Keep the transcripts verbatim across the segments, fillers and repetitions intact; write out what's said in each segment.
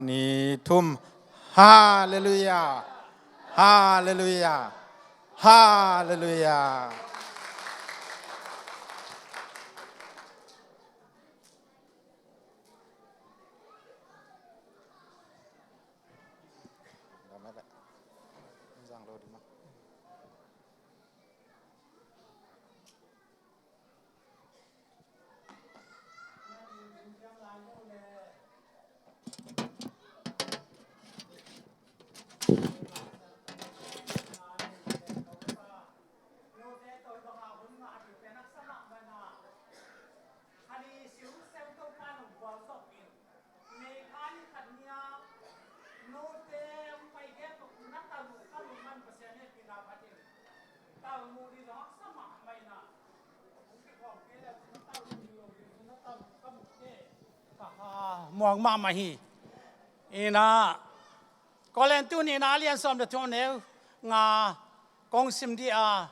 Ni thum. Halleluiah. Halleluiah. Halleluiah. Muang mahmah hi. Ina, Korintu nihna a lian sawm le thum a neu nga kong sim dih a,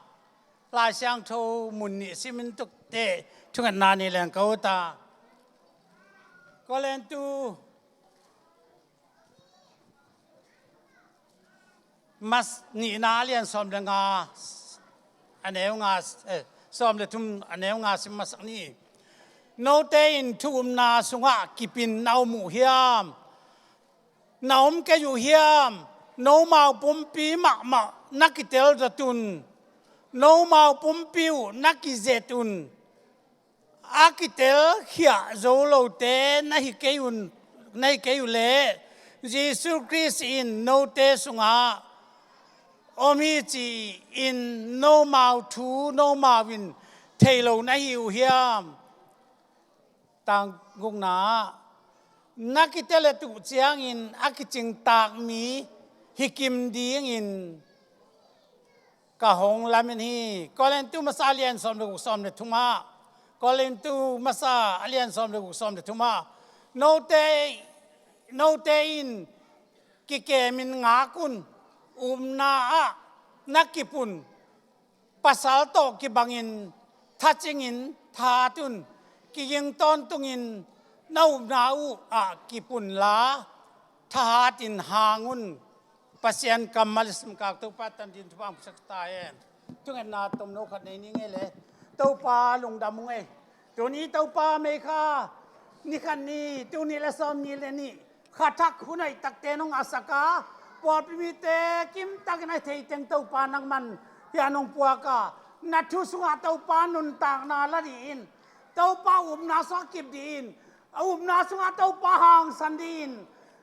Lai Siangtho mun nih simin tuk teh thungetna ni leng ka ut a. Korintu mas nihna a lian sawm le nga a neu nga, eh, sawm le thum a neu nga sim masak ni. Note in thu upna sungah kipin na om uh hiam? Na om kei uh hiam? Nomau pumpi mahmah na kitel dot un. Nomau pumpi uh na kizet un. A kitel khiah zo lote na hi kei un, na hi kei uh leh Jesu Khrist in note sungah om hi ci-in nomau thu nomau in thei lo na hi uh hiam? Tang gukna, na kitel uh ciangin a kicingtak mi hi kim dingin ka hong lamen hi. Korintu masa a lian sawm le guk, sawm le thum ah, Korintu masa a lian sawm le guk, sawm le thum ah, note, note in kikemin ngak un, upna ah na kip un, pasal tawh kibangin thacingin thahat un, kiging tawntungin na upna uh ah kip un la, thahatin hang un. Pasian kammal i simkak Topa tangthu in thupha hong pia sak ta hen. Thungetna tomno khat nei ni ngei le. Topa lungdam ung ei. Tuni Topa May kha ni khat ni, tul nih le sawmnih le nih, kha thak hun hoih takte nong ngahsak a, pawlpi mite kimtakin a theiteng Topa nangman hih a nong puak a, na thu sungah Topa nuntakna la dih in, Topa upna sungah kip dih in, a upna sungah Topa hangsan dih in,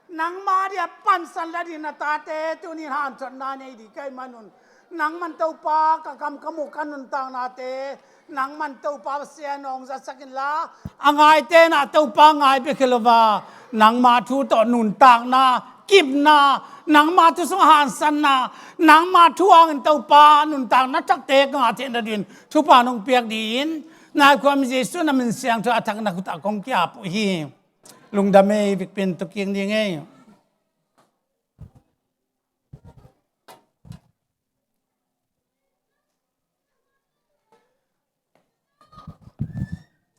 nangma dia pansan la dih in, na tate tuni in hanthotna nei dih ka hih manun, nangman Topa ka kam ka muk ka nuntaknate, nangman Topa Pasian hong zatsak inla, a ngaite na Topa ngai bek hi lo va, nangma thu tawh nuntakna, kipna, nangma thu sung hansanna, nangma thu hangin Topa nuntakna thakte ka ngah theihna dingin thupha nong piak dih in, na khuam Jesu na min siangtho a thak na khut ah kong ki-ap uh hi. Lungdam ei, Vikpin tuk kik ni ngei.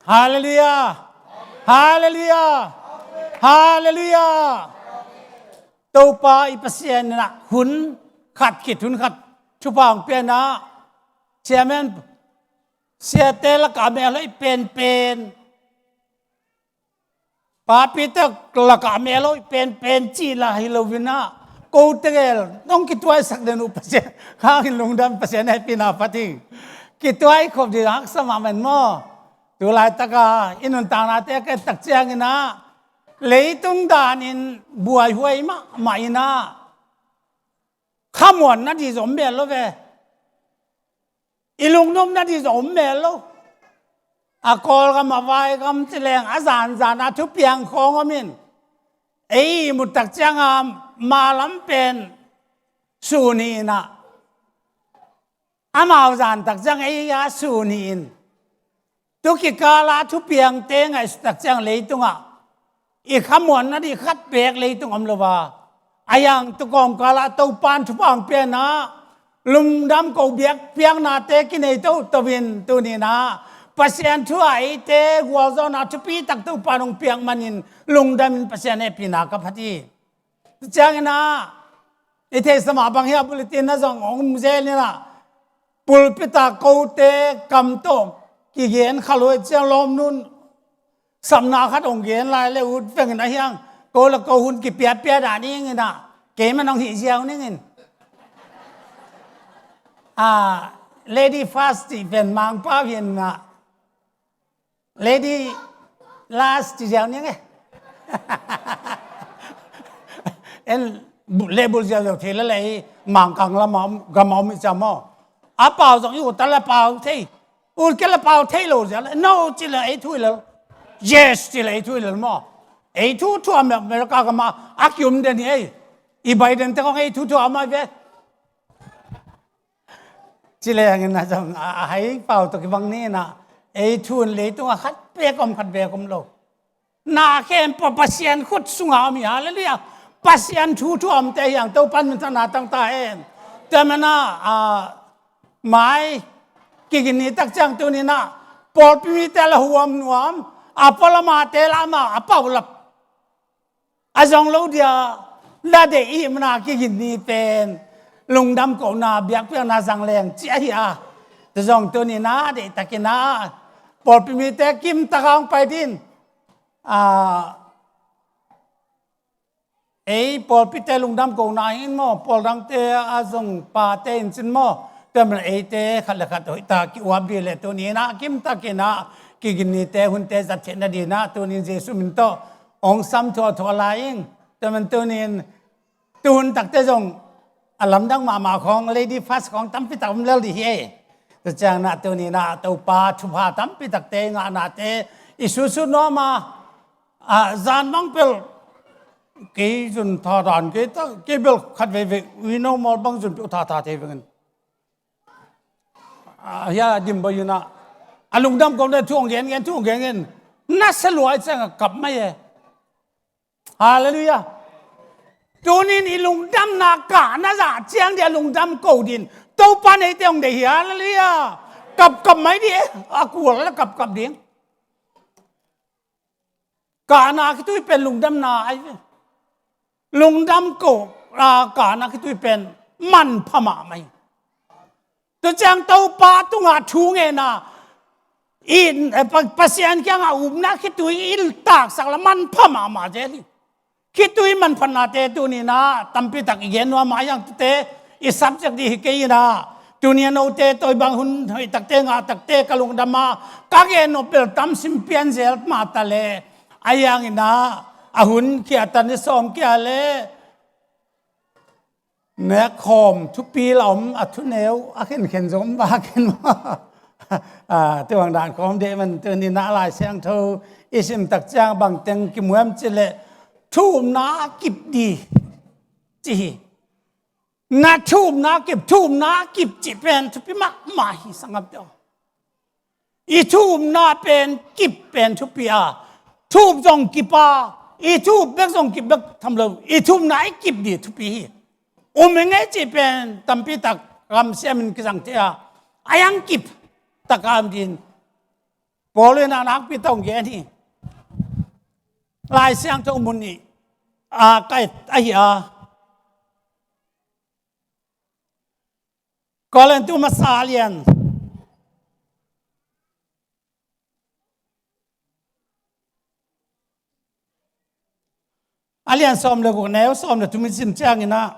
Halleluiah. Halleluiah. Halleluiah. Topa i Pasian in ah hun khat khit hun khat thupha hong pia in ah, chairman, siate lakah a mel hoih penpen, papite lakah a mel hoih penpen cih lah hi lo in ah, kote gel nong kituaisak den uh Pasian hangin lungdam, Pasian hehpihna phat hi. Kituai khop ding haksa mahmah in maw. Tu laitaka i nuntaknate ka et tak ciangin ah, leitung danin buaihuai mahmah in ah, khamuan nading zong om mel lo ve. I lungnop nading zong om mel lo. A Kawlgam a vaigam ci leng a zanzan a thupiang khawng om in, ei i mut tak cianga malam pen sun hi in ah, amau zan tak ciang ei a sun hi in, tu kikala thupiangte ngaihsut tak ciang leitungah i khamuan nading khat beek leitung om lo va. A hiang tu kawmkalah Topan thupha hong pia in ah, lungdam ko biak piaknate kinei toto in tuni in ah, Pasian thu ah eite gualzawhna thupi tak Topan hong piak manin lungdam in Pasian hehpihna ka phat hi. Ciangin ah, i theihsa mah bang hiam, bulletin na zong hong um zel in ah, pulpit ah kote kam tawh kigen kha lo ahih ciang lawmnu'n sapna khat hong gen lai leh ut vengin a hiang, ko le ko hun kipiapia dah ning in ah, keimah nong hih ziau ning in. Ah, lady first cih pen Mangpau hi in ah, lady last ci ziau ning e. En bu-, leh bul ziau ziau thei leh leh i Mangkang lam ah om, gam ah om i ciang maw. A pau zong i ut a leh pau thei. Ut kei leh pau thei lo ziau leh. No ci leh ei thu hi lel. Yes ci leh ei thu hi lel maw. Ei thu thu a America gam ah a ki-um den hi ei. I Biden te khong ei thu thu a om a ve. Ci leng in ah zong a, a hai pau tawh kibang ni in ah, ei thu in leitung ah khat bek om, khat bek om lo. Na khempeuh Pasian khut sungah om hi, halleluiah. Pasian thu thu a omte hi hang, Topa'n minthanna tang ta hen. Tua manin ah, a, mai kigin ni tak ciang tuni in ah, pawlpi mite la huam nuam, a pualamte la amau a paulap a zong lo dia, la deih i hih manin ah kigin ni pen lungdam kohna, biakpiakna zang leng cih ahi a. Tua zong tuni in ah deihtakin ah pawlpi mite kimtak a hong pai ding. A, ei pawlpite lungdam kohna hi in maw, pawl dangte a zong pate in cin maw. Tua manin eite khat le khat hoihtak ki-uap dih leh tuni in ah kimtakin ah kigin nite hunte zat theihna dingin ah tuni in Jesuh min tawh hong sam thuahthuah lai ing. Tua manin tuni in tuhun takte zong a lamdang mahmah khawng, lady first khawng tampi tak om lel dih hi ei. Tua ciangin ah tuni in ah Topa thupha tampi takte i ngahnate i sutsut nuam a, a, zan mang pel kei zun tha dan kei ta, kei bel khat veivei uino mawl bang zun peuh tha tha thei vengin. A, hia dim bawh in ah, a lungdam kawm le thu hong gen gen, thu hong gen gen. Na sia lua i ciang a kap mai e. Halleluiah. Tuni in i lungdamna kah na zah ciang dia lungdam ko ding. Topa'n eite hong deih hi, halleluiah. Kap kap mai dih e, a kul le kap kap ding. Kahna khitui pen lungdamna ahi ve. Lungdam ko, a, kahna khitui pen manpha mahmah hi. Tua ciang Topa tungah thu ngen a, i, eh, Pa-, Pasian kiangah upna khitui i taksak leh manpha mahmah zel hi. Khitui manphatnate tuni in ah tampi tak i gen nuam a, a hiang tute i subject dih hi kei in ah, tuni a note tawi bang hun hoih takte ngah takte ka lungdam a, ka gen nop bel tam sim pian zel mah ta leh, a hiang in ah a hun kia tan i sawm kia leh nek khawm thupi la om, a thuneu a khenkhen zong om bak in maw. A, tua bang dan khawm deh man tuni in ah Lai Siangtho i sim tak ciang bang teng kimu hiam cih leh thu upna a kip dih ci hi. Na thu upna a kip, thu upna a kip cih pen thupi mahmah hi sanggam te aw. I thu upna pen kip pen thupi a, thu up zong kip a, i thu up bek zong kip bek tham lo, i thu upna i kip dih thupi hi. Um hi ing ei cih pen tampi tak gamsiam in kizang thei a, a hiang kip tak a om ding. Paul in a nakpi tak hong gen hi. Lai Siangtho mun nih a ka et ahi a. Korintu masa a lian, a lian sawm le guk, neu sawm le thum i sim ciangin ah,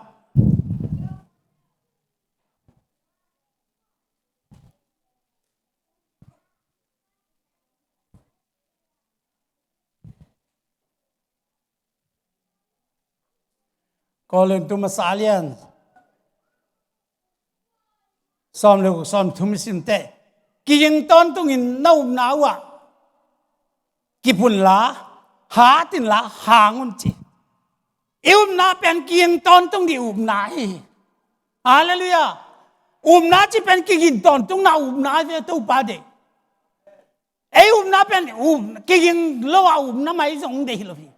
Korintu masa a lian sawm le guk, sawm thum i sim teh, kiging tawntungin na upna uhah kip unla, hat inla, hang un ci. I upna pen kiging tawntung dih upna hi. Halleluiah. Upna cih pen kiging tawntungna upna hi ve, Topa deih. Ei upna pen up, kiging lo a upna mai zong deih hi lo hi.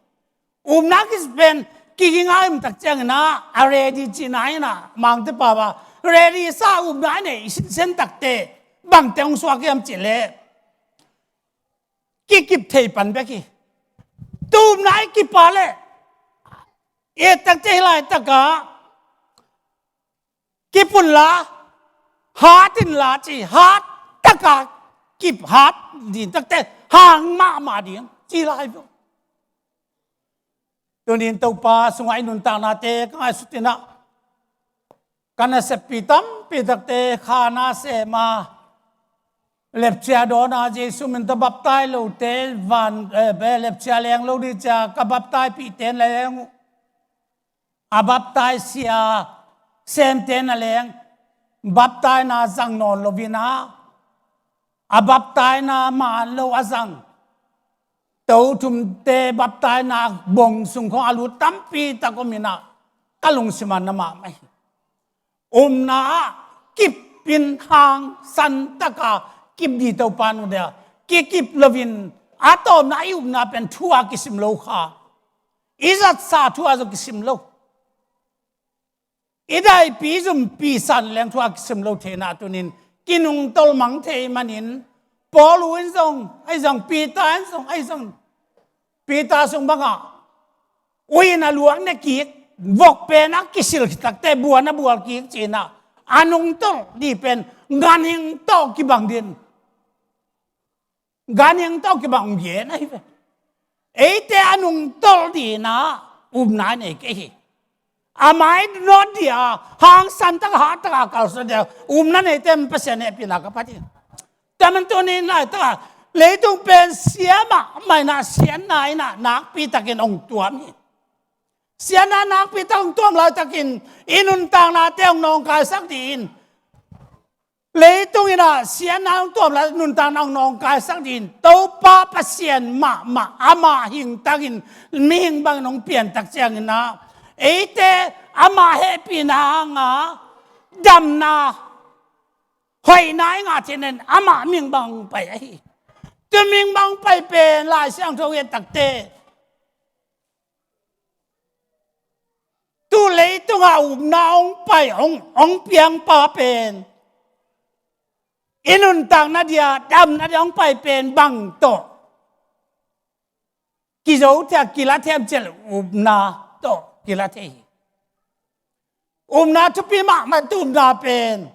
Upna ki pen kiging a um tak ciangin ah, a ready cihna in ah, Mangte pau ah, ready sa upna a nei sinsen takte, bangte hong suak hiam cih leh kikip thei pan bek hi. Tua upna i kip a leh I et takte hih laitakah kip unla, hat inla ci, hat takah kip, hat ding takte hang mahmah ding ci lai ve. Tunin Topa sungah i nuntaknate ka ngaihsut inah, ka naseppi tampi takte khana sema, lepchia dawna Jesu min tawh baptai lote van, eh, lepchia leng lo ding cia ka baptaipihte na leng uh, a baptaisia semte na leng baptaina zang nawn loinah, a baptaina maan lo a zang, to thumte baptaina bong sung khong a lut tampi tak om inah, ka lungsim ah na mahmah hi. Upna ah kip in hangsan taka kip ding Topa nung ding a, kikip loin a tawpna i upna pen thu a kisim lo kha, i zatsa thu a zong kisim lo. I daipi zumpi san leng thu a kisim lo thei inah tunin kinungtolh mang thei manin, Paul in zong, ahi zong Peter in zong, ahi zong Peter sung bangah ui in a luak ne kik, vok pen a kisil khit takte buan a bual kik ci inah, a nungtolh ding pen ganhing tawh kibang ding, ganhing tawh kibang om gen ahi ve. Eite a nungtolh ding inah upna nei kei hi. A mai nawt ding a, hangsan taka, hat taka kalsuan ding a upna neite Pasian hehpihna ka phat hi. Tua man tunin laitakah leitung pen sia mahmah inah, siatna inah nakpi takin hong tuam hi. Siatna nakpi tak hong tuam laitakin i nuntaknate hong nawngkaisak ding in, leitung inah siatna hong tuam lai nuntakna hong nawngkaisak ding in Topa Pasian mahmah, amah hingtakin mihing bangin hong piantak ciangin ah, eite amah hehpihna hanga damna, hoihna i ngah theih nadingin amah mihing bang hong pai ahi. Tua mihing bang hong pai pen Lai Siangtho i et takte, tu leitungah upna hong pai, hong, hong piangpa pen, i nuntakna ding a, damna ding a hong pai pen bang tawh kizo thei a, kilat thei hiam cih leh upna tawh kilat thei hi. Upna thupi mahmah, tu upna pen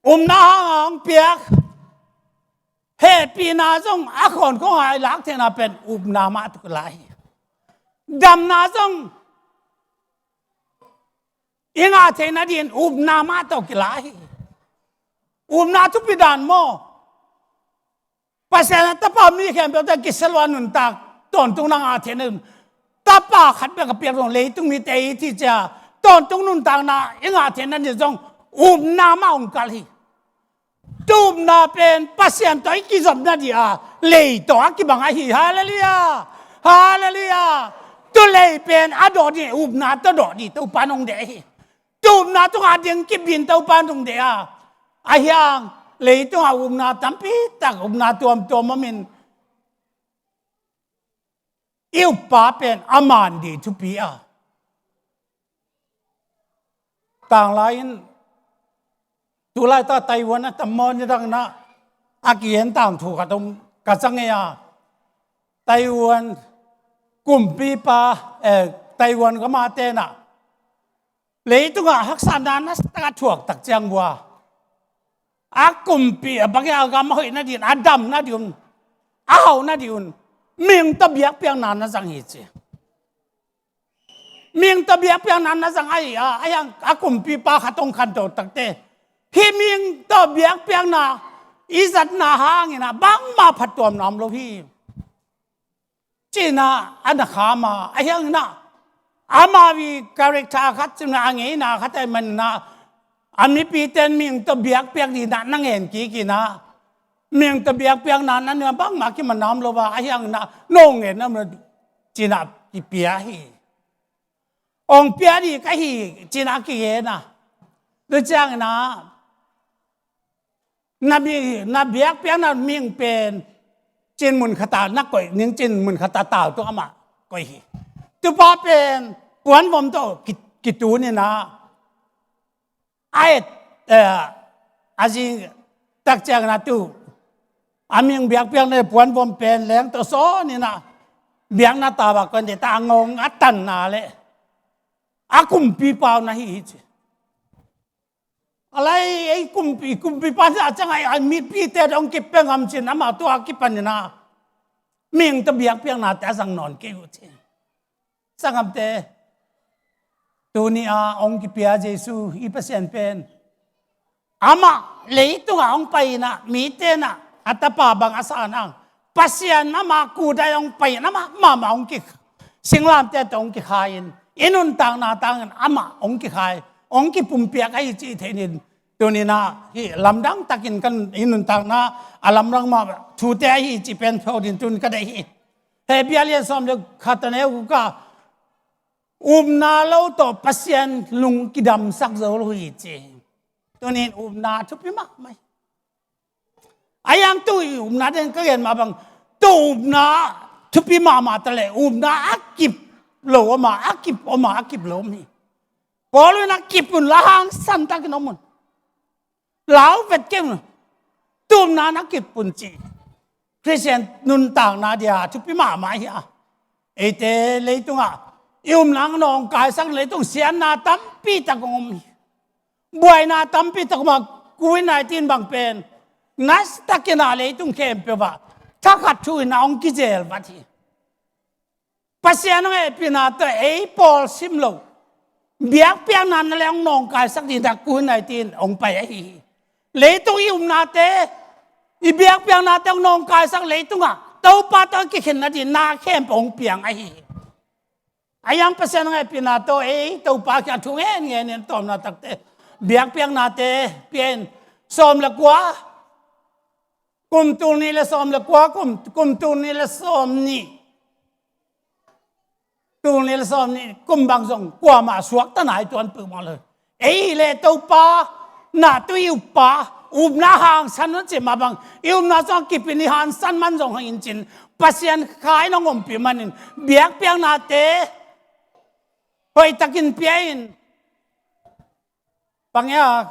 upna hanga hong piak hehpihna zong a khawnkhong a i lak theihna pen upna mah tawh kila hi. Damna zong i ngah theih nadingin upna mah tawh kila hi. Upna thupi dan maw? Pasian a Tapa mi khempeuhte kisia lua nuntak tawntung na ngah theih nadingin, Tapa khat bek a piak zong leitung mite i thei ciang tawntung nuntakna i ngah theih nadingin zong upna mah hong kal hi. Tu upna pen Pasian tawh i kizopna ding a, lei tawh a kibang ahi. Halleluiah. Halleluiah. Tu lei pen a dawh ding, upna tawh dawh ding Topa in hong deih hi. Tu upna tungah ding kip ding Topa in hong deih a, ahi hang leitungah upna tampi tak, upna tuamtuam om in, i uppa pen a man ding thupi a. Tanglai in, tu laitak Taiwan a tam maw, nidang inah a kigen tangthu khat om ka za ngei a, Taiwan kumpipa, eh, Taiwan gam a te inah leitungah haksatna nasatak a thuak tak ciang uh a, a kumpi, a bangin a gam a hoih nadingin, a dam nading un, a hau nading un, mihing tawh biakpiakna na zang hi ci. Mihing tawh biakpiakna na zang ahi a, ahi hang a kumpipa khat hong khanto takte, hih mihing tawh biakpiakna i zatna hangin ah bangmah phattuamna om lo hi. Ci-in ah a na kham a, ahi hangin ah amau i character khat, ci-in ah a ngeina khat ahih manin ah a mipite in mihing tawh biakpiak ding in ah na ngen kik in ah, mihing tawh biakpiakna na nuam, bangmah kimanna om lo a, ahi hangin ah nong ngen na om lo, ci-in ah kipia hi. Hong pia ding ka hi, ci-in ah kigen a. Tua ciangin ah na mi, na biakpiakna mihing pen cin mun khat ah na koih ning, cin mun khat ah tau tung, amah koih hi. Tupa pen puanvom tawh ki, kitun in ah a et, eh, a zing tak ciangin ah tu a mihing biakpiakna puanvom pen leng tawh sawn in ah biakna tau a kong deih ta a ngong a tanna le a kumpipa uh na hi hi ci. A lai ei kumpi, kumpipa a ciang a, a mipite dong kipia ngam cin amah tua kipanin a mihing tawh biakpiaknate a zang nawn kei uh ci. Sanggamte, tuni a hong kipia Jesu i Pasian pen amah leitungah hong pai in a, mite in a, a tapa bang a sa nang Pasian amah kudai hong pai in amah mahmah hong ki, singlamteh tawh hong kikhai in, i nuntakna tangin amah hong kikhai, hong kipumpiak ahi cih theih in, tuni in a hih lamdang takin kan i nuntakna a lamdang mah thute ahi cih pen pho din tun ka deih hi. Hebru a lian sawm le khat a neu guk ah upna lo tawh Pasian lung kidamsak zo lo hi ci. Tuni in upna thupi mahmah hi. A hiang tu i upna den ka gen mah bang, tu upna thupi mahmah ta leh upna a kip lo om a, a kip om a, a kip lo om hi. Paul in a kip un la, hangsan takin om un. Lau vet kei un. Tu upna na kip un ci. Khristian nuntakna dia thupi mahmah hi a. Eite leitungah i upna nawngkaisak, leitung siatna tampi tak hong om hi. Buaina tampi tak om a, covid nineteen bang pen nasa takin a leitung khempeuh ah thakhat thu in a hong kizel vat hi. Pasian hong hehpihna tawh ei pawl sim lo biakpiakna na le hong nawngkaisak ding tak covid nineteen hong pai ahi hi. Leitung i upnate, i biakpiaknate hong nawngkaisak, leitungah Topa tawh kikhen nading na khempeuh hong piang ahi hi. A hiang Pasian hong hehpihna tawh ei Topa kiang thu ngen ngen in tawmna takte, biakpiaknate pia in, sawm le kua, kum tul nih le sawm le kua, kum, kum tul nih le sawm nih, tul nih le sawm nih kum bang zong kuamah suakta nai tuan peuhmah lo. Ei le Topa na tu i uppa, upna hangsan un cih mah bang, i upna zong kipin i hangsan man zong hang in cin, Pasian kha in hong ompih manin biakpiaknate hoihtakin pia in. Bang hia,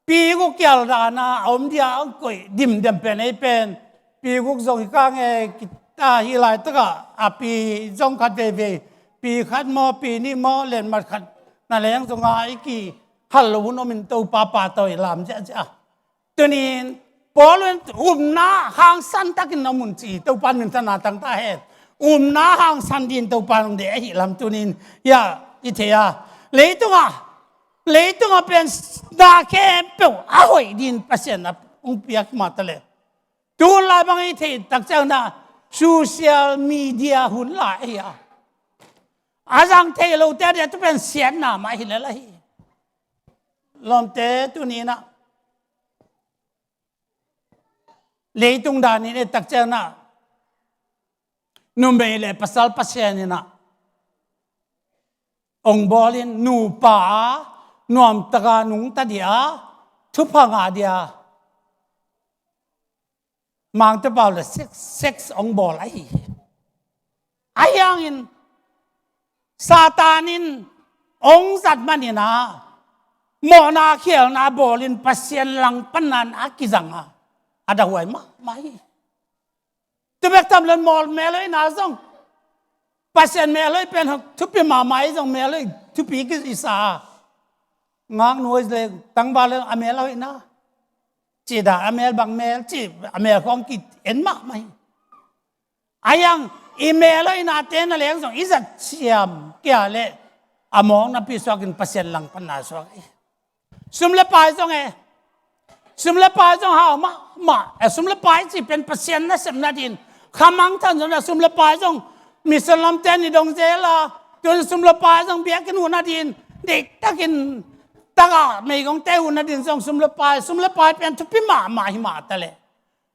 pi guk kial dan a om dia hong koih dimdem pen ei pen. Pi guk zong hi kha nge kita hi laitakah a pi zong khat veivei, pi khat maw, pi nih maw, letmat khat na leng zong a i kihal lo hun om in Topa pa tawh i lam ziahziah. Tuni in Paul in upna hangsan takin na mun ci, Topa minthanna tangta hen. Upna hangsan din Topa nong deih ahi lam tuni in, ya, i thei a. Leitungah, leitungah pen na khempeuh a hoih din Pasian na hong piak mah ta leh. Tun lai bang i theih tak ciang na social media hun lai ahi a. A zang thei lote a dia tu pen siatna mah hi lel ahi. Lawmte, tuni in a leitung dan in et tak ciang na, numei le pasal Pasian in a ong bawl in, nupa a nuamtak a nungta dia, thupha ngah dia, mangte pau le sex, sex ong bawl ahi hi. Ahi hangin Satan in ong zat manin a mawhna khialna bawl in Pasian langpanna in a kizang a, a dahuai mahmah hi. Tu bek tham lo in mawl mel hoihna zong, Pasian mel hoih pen thupi mahmah hi zong mel hoih thupi kisa a, ngaknu le tangval le a mel hoihna, cih dan a mel bang mel cih a mel khawng ki-en mahmah hi. Ahi hang i mel hoihnate na leng zong i zat siam kia le a mawknapi suak in Pasian langpanna suak hi. Sum le pai zong e, sum le pai zong hau mahmah e, sum le pai cih pen Pasian nasepna din khamang than zong a, sum le pai zong mission lamte ni dong zel a, tun sum le pai zong biakinn hun a din deihtakin taka meigongte hun a din zong sum le pai, sum le pai pen thupi mahmah hi mah ta leh,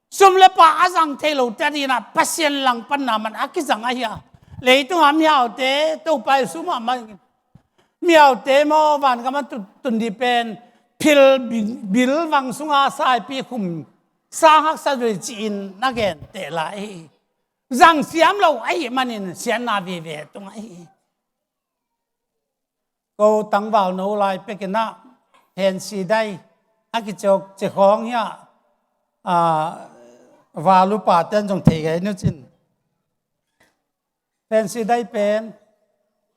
sum le pai a zang thei lote a dinah Pasian langpanna man a kizang ahi a. Leitungah mihaute Topa Jesu mahmah, mihaute maw, vangam a tu-, tun ding pen phil bi-, bil vang sunga saipi khum sang haksa zui ci-in na genteh lai hi. Zang siam lo ahih manin siatna vive tung ahi hi. Ko tangval no lai pekin ah hensi dai a kiciok cikhawng hi a, a, valupa ten zong thei gai nucin. Fancy dai pen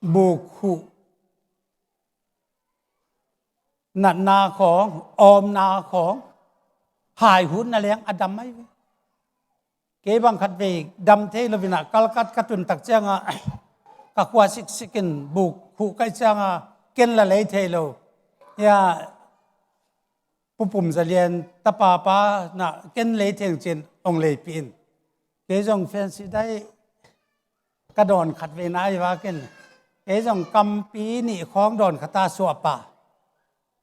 buk huh, natna khawng, awmna khawng, haihutna leng a dam ahi ve. Kei bang khat vei dam thei lo inah, Kalkat ka tun tak ciangah ka khua siksik in buk huh kai ciangah ken la lei thei lo. Ya, Pu Pum Za Lian tapa pa na ken lei theng cin ong leipih in. Kei zong Fancy dai ka dawn khat vei na i vakin, kei zong kampi nih khawng dawn khat a suah pa.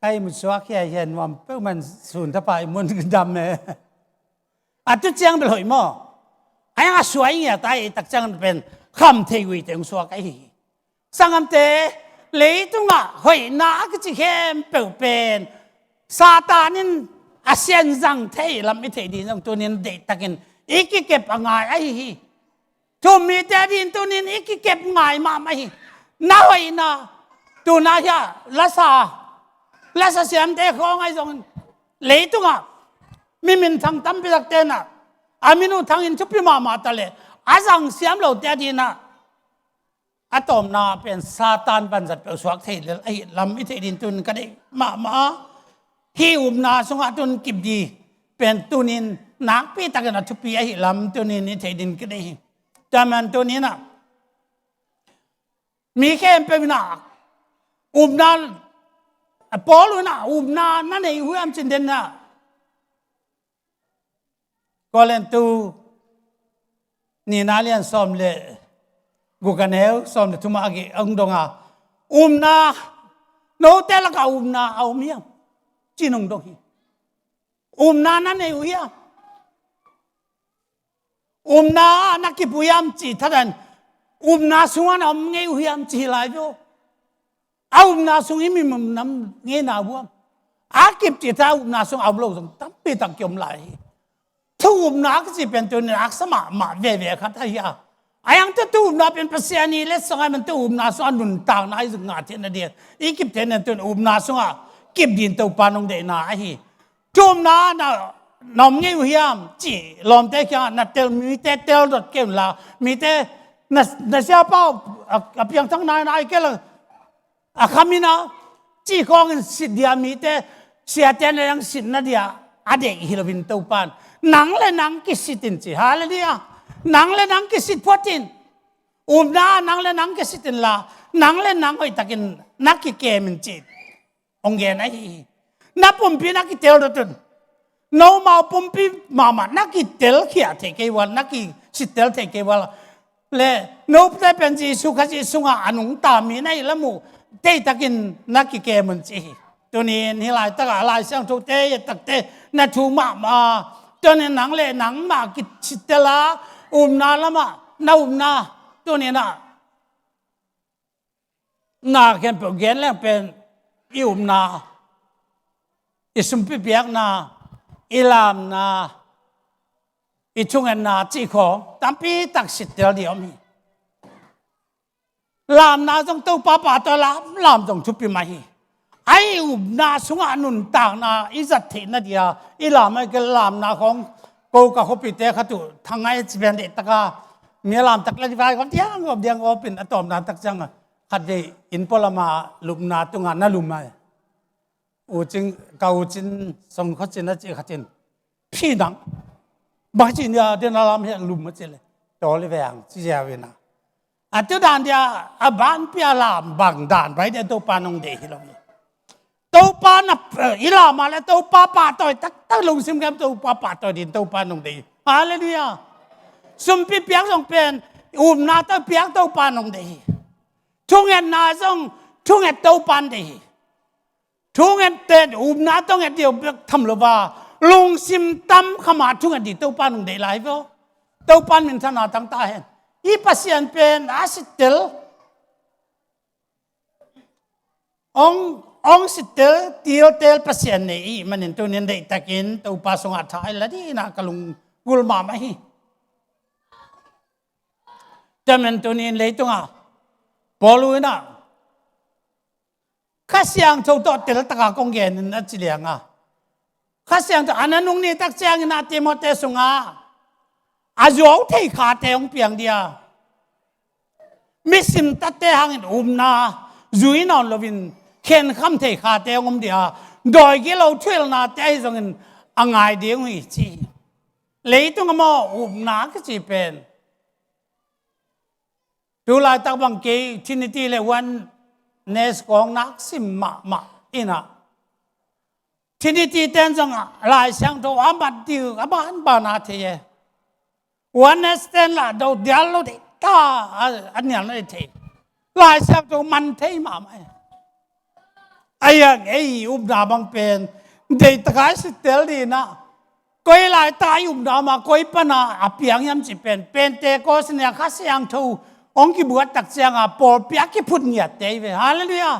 Ka ihmut suak hiahian nuam peuhmah in sun tapa ihmut dam e. A tu ciang bel hoih maw? A yang a suai ngiat a ei tak ciang pen kham thei ui teng suak ahi hi. Sanggamte, leitungah hoihna a kici khempeuh pen Satan in a sian zang thei lam i theih ding zong tunin deihtakin i kikep a ngai ahi hi. Thu-um mite ading tunin i kikep ngai mahmah hi. Na hoihna, tuna hia lasa, lasa siamte khawng ahi zongin leitungah mi minthang tampi tak tenah a min uh thangin thupi mahmah ta leh a zang siam lote adinah a tawpna pen Satan vanzat peuh suak thei lel ahi lam i theih ding tun ka deih mahmah a, hih upna sungah tun kip ding pen tunin nakpi takin a thupi ahi lam tunin i theih ding ka deih hi. Tua man tuninah mi khempeuh inah upna, Paul inah upna na nei uh hiam cin denah Korintu nihna lian sawm le guk a neu sawm le thum ah a hong dong a, upna note lakah upna a om hiam cin hong dong hi. Upna na nei uh hiam? Upna na kip uh hiam cih thadan, upna sungah na om ngei uh hiam cih hi lai veu. A upna sung i mimum nam ngeina buam a kip cih tha, a upna sung a om lo zong tampi tak kiom lai hi. Thu upna a kici pen tunin a haksa mahmah veve khat ahi a. A yang tu thu upna pen Pasian i letsong a man thu upna sung a nuntakna i zuk ngah theihna ding, i kip theihna tun upna sungah kip ding Topa nong deihna ahi. Thu upna na, na om ngei uh hiam cih lawmte kiangah na tel, mite tel dot kei unla, mite na, na siapa uh a, a piangthak nai nai kei la, a khamin a cih khawngin sit dia, mite siate na dang sitna dia a deih hi loin Topan nang le nang kisit in ci. Halleluiah. Nang le nang kisit phot in. Upna nang le nang kisit inla, nang le nang hoihtakin na kikem in ci. Hong gen ahi hi. Na pumpi na kitel dot un. Nomau pumpi mahmah na kitel khiah thei kei val, na kisittel thei kei val. Le note pen Jesu Khazih sungah a nungta mi na hih lam uh deihtakin na kikem un ci hi. Tunin hih laitakah Lai Siangthote i et takte na thu mahmah. Tunin nang le nangmah kisittel a upna lamah na upna. Tuninah na khempeuh gen leng pen i upna, i sumpi piakna, i lamna, i thungetna cih khawng tampi tak sittel ding om hi. Lamna zong Topa pahtawi lam, lam zong thupi mah hi. A i upna sungah nuntakna i zat theihna dia i lam a i lamna khawng, ko ka khuapite khat uh thangai ci pen deihtaka mi a lamtak le divai khawng diang gawp diang gawp in a tawpna tak cianga khat vei inn pualama lupna tungah na lum ai. U Cing, ka U Cin Song Khaw Cin a cih khat in, phi nang bang ci nia, den a lam hian lum a ci le, tawl i veng ci ziau ina. A tu dan dia a ban pia lam bang dan bai dia Topa nong deih hi lo hi. Topa na, eh, i lam a le Topa pahtawi taktak lungsim gam Topa pahtawi din Topa nong deih hi. Halleluiah. Sumpi piak zong pen upna tawh piak Topa nong deih hi. Thungetna zong thunget Topa nong deih hi. Thunget ten upna tawh nget dih bek tham lo va, lungsim tam khama thunget dih Topa nong deih lai veo. Topa min thana tangta hen. I Pasian pen a sittel, ong, ong sittel tiltel Pasian nei i manin tunin deihtakin Topa sungah tha i la dihna ka lunggulh mahmah hi. Tua men tunin leitungah Paul inah Kha Siangtho tawh teltaka kong genin a ci lianga, Kha Siangtho a na nung ni tak ciangin a Timote sungah a zuau thei khate hong piang dia. Misim tatte hangin upna zui nawn loin khenkham thei khate hong om dih a, dawi gilo thuhilhnate ahi zongin a ngai ding uh hi ci hi. Leitung a maw upna kici pen tu laitak bang kei Trinity le Oneness kong nak sim mahmah inah, Trinity ten zong Lai Siangtho a mat dih a banbana thei e. Oneness ten lah do dial lo dih ta, a, a nial na dih thei. Lai Siangtho man thei mahmah e. Ahi hang ei upna bang pen deihtaka i sittel dih inah, koi laitak i upna mah koi pana a piang hiam cih pen Pentecost ni a Kha Siangtho hong kibuat tak cianga pawlpi a kiphut ngiatte hi ve. Halleluiah.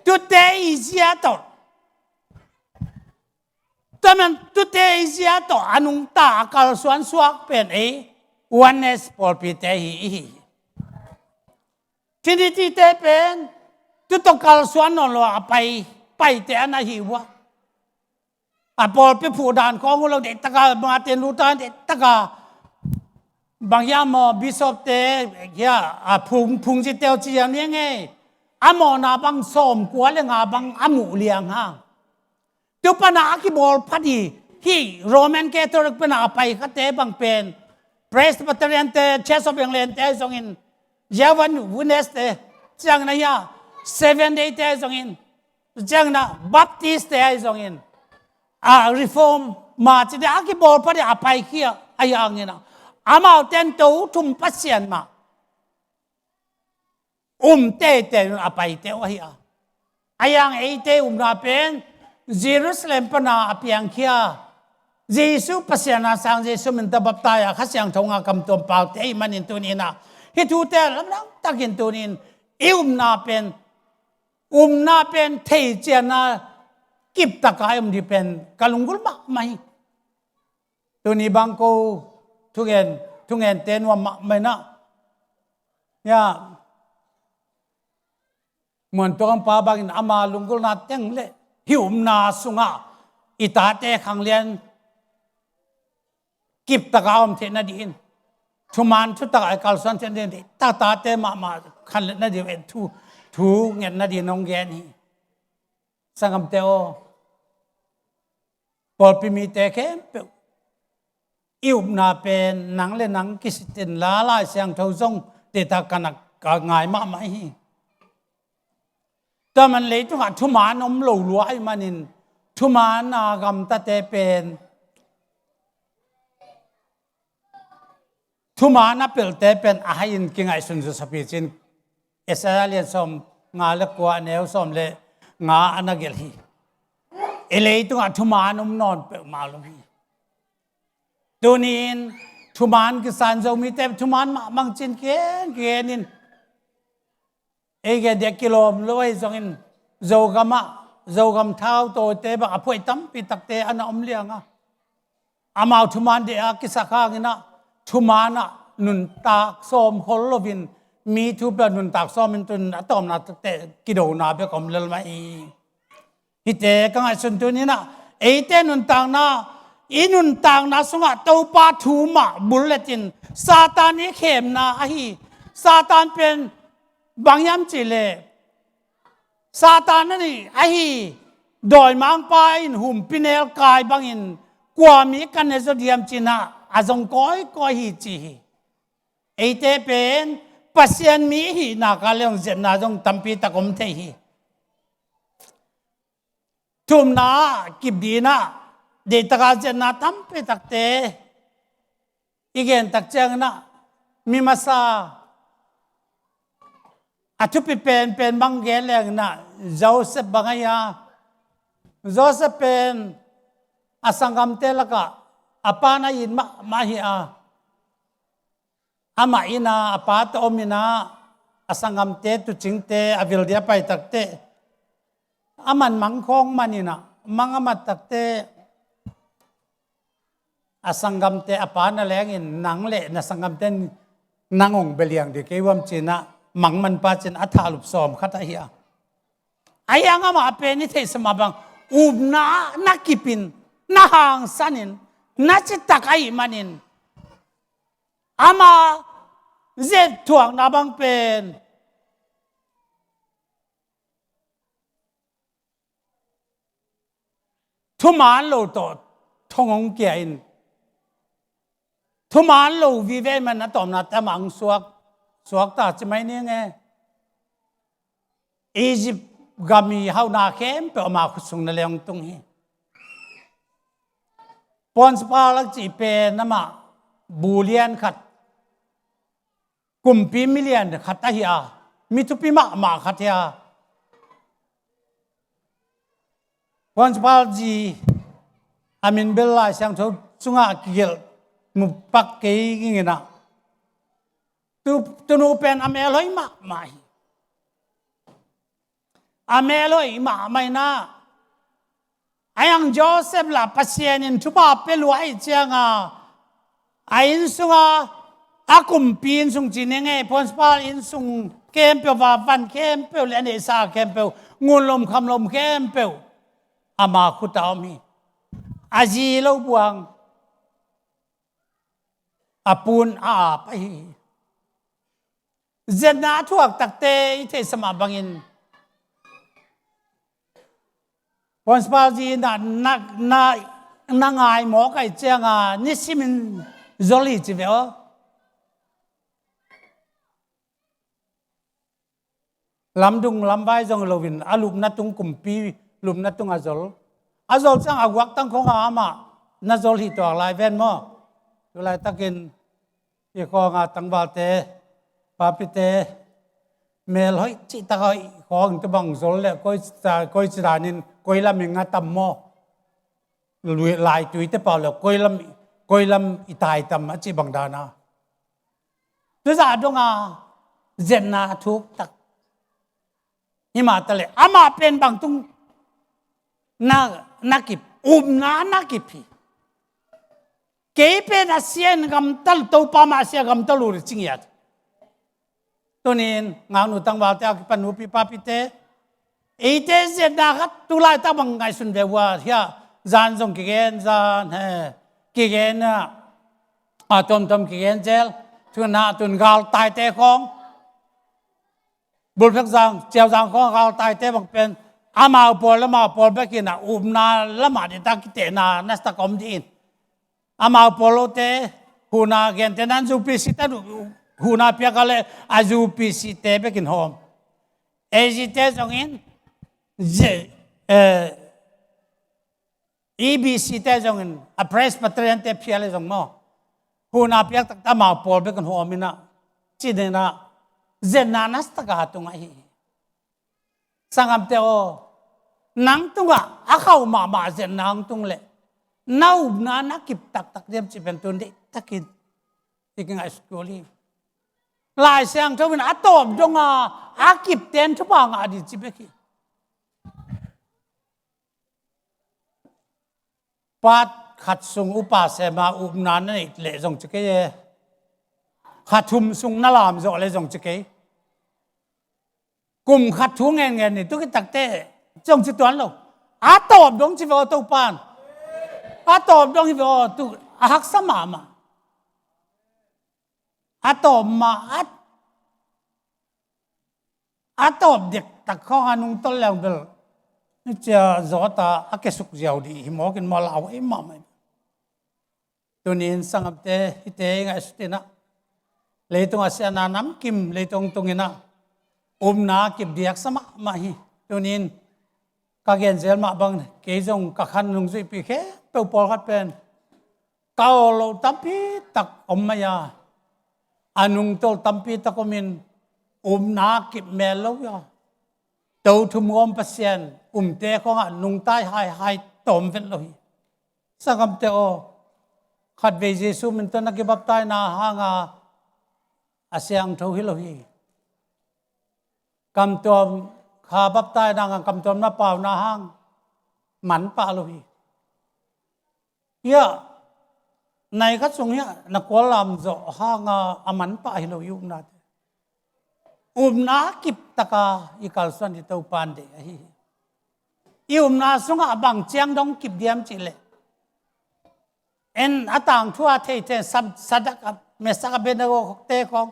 Tute i zia tawh, tua man tute i zia tawh a nungta a kalsuan suak pen ei Oneness pawlpite hi ihi hi. Trinity te pen tu tawh kalsuan nawn lo a pai, paite a na hi uh a, a pawlpi phuh dan khawng uh lo deihtaka Martin Luther deihtaka bang hiam maw, bishop te hia, a phung, phungzite uh ci hiam ni ngei. A mawhna bang sawmkua le nga bang a muh liang hang. Tu pana a kibawl phat hi, hih Roman Catholic pana a pai khate bang pen Presbyterian te, Church of England te ahi zongin, Jehovah Witness te, ciangin a hia, Seventh Day te ahi zongin, ciangin a Baptist te ahi zongin, a Reform ma cite a kibawl phat hi a pai khia ahi hangin a, amau ten to thum Pasian mah um teitei un a paite uh ahi a. Ahi hang eite upna pen Jerusalem pana a piangkhia Jesu Pasian a sang, Jesu min tawh baptize a Kha Siangtho ngah kamtuam paute ahih manin tuni inah hih thute lamdang takin tuni in i upna pen, upna pen thei cianna kiptaka i um dih pen ka lunggulh mahmah hi. Tuni bang ko thungen, thungente nuam mahmah inah, ya, Muantuang pa bangin ama lunggulhna teng le hih upna sungah i tate khanglian kiptaka om theih nadih in, thuman thutak a kalsuan theih nadih in, ta tate mahmah khanlet nadih in thu, thu nget nadih in hong gen hi. Sanggamte aw, pawlpi mite khempeuh i upna pen nang le nang kisit inla, Lai Siangtho zong deihtaka ka ngai mahmah hi. Tua man leitungah thuman om lo lua ahih manin thuman a gamtate pen, thuman a pelhte pen a hai-in kingaihsun zawsapi cin Isaiah lian sawmnga le kua, a neu sawm le nga a na gelh hi. I leitungah thuman om nawn peuhmah lo hi. Tuni-in thuman kisan Zomite thuman mahmah cin kigen kigen in, ei gen dia kilawm lo ahi zongin Zogamah, Zogam thau tawite bang a phuai tampi takte a na om liang a, amau thuman deh a kisak hangin ah thuman ah nuntak sawm khol loin, mi thu peuh nuntak sawm in tun a tawpna takte kidona bek om lel mah hi. Hihte ka ngaihsun tuni-in ah eite nuntakna, i nuntakna sungah Topa thu mah bullet in Satan i khemna ahi. Satan pen bang hiam cih leh Satan a nih ahi. Dawimangpa in humpinelkai bangin kua mi ka ne zaw diam ci-in ah a zong kawikawi hi ci hi. Eite pen Pasian mi i hih nak leh zong ziatna zong tampi tak om thei hi. Thumna ah kip ding in ah deihtak a ziatna tampi takte i gen tak ciangin ah mi masa a thupi penpen bang gen leng in ah Joseph bang ahi a. Joseph pen a sanggamte lakah a pa na it mahmah hi a. Amah in ah a pa tawh om in ah a sanggamte tuucingte a vil ding a pai takteh a man mang khawng man in ah mang a mat takteh a sanggamte a pa na lengin nang le na sanggamte in nang hong bia liang ding kei uh hiam ci-in ah mang manpa ci-in a thahlup sawm khat ahi a. Ahi hang amah pen i theihsa mah bang upna na kip in, na hangsan in, na citak ahih manin ama Zet thuakna bang pen thuman lo tawh thong hong kia in, thuman lo vive man a tawpna te mah hong suak, suak ta ci mai ning e. Egypt gam i hauhna khempeuh ama khut sung na leh hong tung hi. Pontius Pilat a cih pen amah bu lian khat, kumpi milian khat ahi a, mi thupi mahmah khat hi a. Pontius Pilat zi a min bel Lai Siangtho sungah kigelh mu pak kei ing in ah, tu, tunu pen a mel hoih mahmah hi. A mel hoih mahmah in ah, a yang Joseph lah Pasian in thupha pia lua ahih ciangin, a inn sungah a kumpi inn sung ci ning e, Pontius Pilat inn sung khempeuh, van khempeuh le a neihsa khempeuh, ngun lom kham lom khempeuh ama khut ah om hi. A zi lo buang, a pun a ap ahi hi. Zetna a thuak takte i theihsa mah bangin, Pontius Pilat zi na, na, na, na ngai mawk ahih ciangin nisimin zol hi ci ve aw. Lamdung lamvai zong loin a lupna tung, kumpi lupna tung a zol. A zol ciang a guaktang khong ah amah na zol hi tuak lai ven maw. Tu laitakin i khawng a tangvalte, papite, mel hoih cihtak hoih khawng tu bang zol le koi ci, koi ci danin koi lam i nga tam maw. Lui, laitui te pau le koi lam, koi lam i tai tam a cih bang dan a. Tu zah dong a zetna a thuk tak. Hi mah ta le amah pen bang tung na, na kip, upna na kip hi. Kei pen a sia in gamta, Topa mah a sia gamta lo le ci ngiat. Tunin ngaknu tangvalte a kipan nupi papite, eite zetna khat tu laitak bang ngaihsun ve uh a, hiah zan zong kigen, zan he kigen a, a tomtom kigen zel. Tun ah tun galtaite khawng, Bulphek Zang, Ciau Zang khawng galtaite bang pen amau pawl, amau pawl bek in a upna lamah ding tak, kitehna nasatak om ding in. Amau pawl lote, huhna gente nan U P C te, huhna piak a le a U P C te bekin hawm. A G te zongin, ze-, eh, E B C te zongin, a Presbyterian te phial le zong maw, huhna piak takte amau pawl bekin hawm in ah, ci ding in ah, zetna nasatak a tung ahi hi. Sanggamte aw, nang tungah a khauh mahmah zetna hong tung leh, na upna na kip taktak diam cih pen tun deihtakin i kingaihsut kul hi. Lai Siangtho in a tawp dong a, a kipten thupha ngah ding ci bek hi. Part khat sung upa sem a upna na neih leh zong ci kei e. Kha thum sung na lam zawh leh zong ci kei. Kum khat thu ngenngen ni, tu khit takte zong ci tuan lo. A tawp dong ci ve aw Topan. A tawp dong hi ve aw, tu a haksa mahmah. A tawp mah a, a tawp dektak khawng a nungtolh leng bel, ni cia zawt a, a kiasuk ziau ding hi mawk in maw, lau ei mahmah. Tunin sanggamte, hihte i ngaihsut in ah, leitung a siatna namkim leitung tung in ah, upna kip ding haksa mahmah hi. Tunin ka gen zel mah bang, kei zong ka khan nungzuihpih khempeuh pawlkhat pen ka awl loh tampi tak om mai a, a nungtolh tampi tak om in, upna kip mel lo a, to thum gawm Pasian umte khawngah nungtai haihai tawm vet lo hi. Sanggamte aw, khatvei Jesu min tawh na kibaptaina hanga a siangtho hi lo hi. Kamtuam kha baptaina hanga kamtuam na pauna hang man pah lo hi. Hiah nai khat sung hiah na kual lam zawh hanga a man pah hi lo i upnate. Upna kip taka i kalsuan ding Topan deih ahi hi. I upna sungah bang ciang dong kip diam cih leh, en a tangthu a thei thei Sa-, Sadrak, Mesak, Abednego te khawng,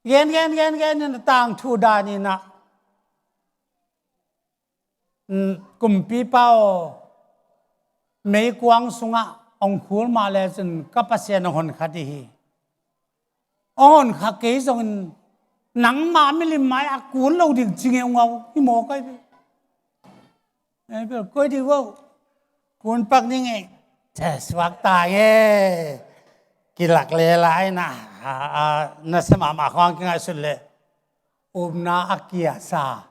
Gen, gen, gen, gen in a tangthu dan in ah, mm, kumpipa aw, meikuang sungah hong khul mah lecin ka Pasian hong honkha dih hi. Hong honkha kei zongin nangma milim mai a kun lo ding ci ngeungau hi maw kai ve. Ei bel koi ding vo. Kun pak ning ei. Te suak ta e. Kilak lela ai na. A, a, na sa mahmah khawng kingaihsut le. Upna a kiasa.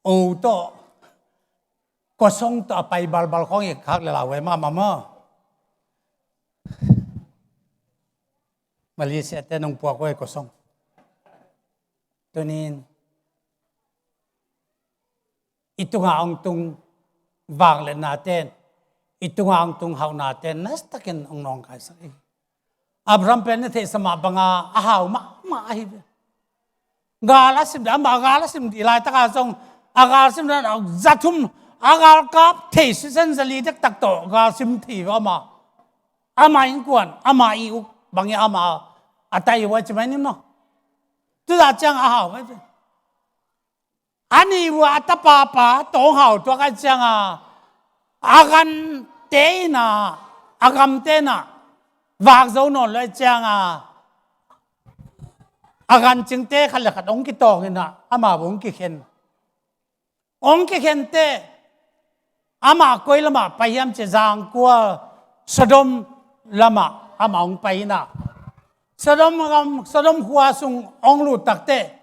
O tawh. Kosong tawh a pai balbal khawng i khak lela huai mahmah maw. Malaysia te nong puak huai kosong. Tunin. I tunga hong tung vangliatna ten, i tunga hong tung hauhna ten, nastakin hong nawngkaisak hi. Abraham pen na theihsa mah banga a hau mahmah ahi ve. Gal a sim dih, amah gal a sim dih laitaka zong, a gal sim dih, za thum, a galkap thei sisen za li dektak tawh, gal sim thei ve amah. Amah innkuan, amah i uk, bangin amah a tai uh a ci mai nim no. Tuzah ciang a hau ve. A nih uh a tapa pa tawng hau tuak a cianga, a gante in a, a gamte in a, vak zo nawn lo a cianga, a gancingte khat le khat hong kitawng in a, amah hong kikhen. Hong kikhente, amah koi lamah pai hiam ci zangkua Sodom lamah amah hong pai in a. Sodom gam, Sodom khua sung hong lut takte.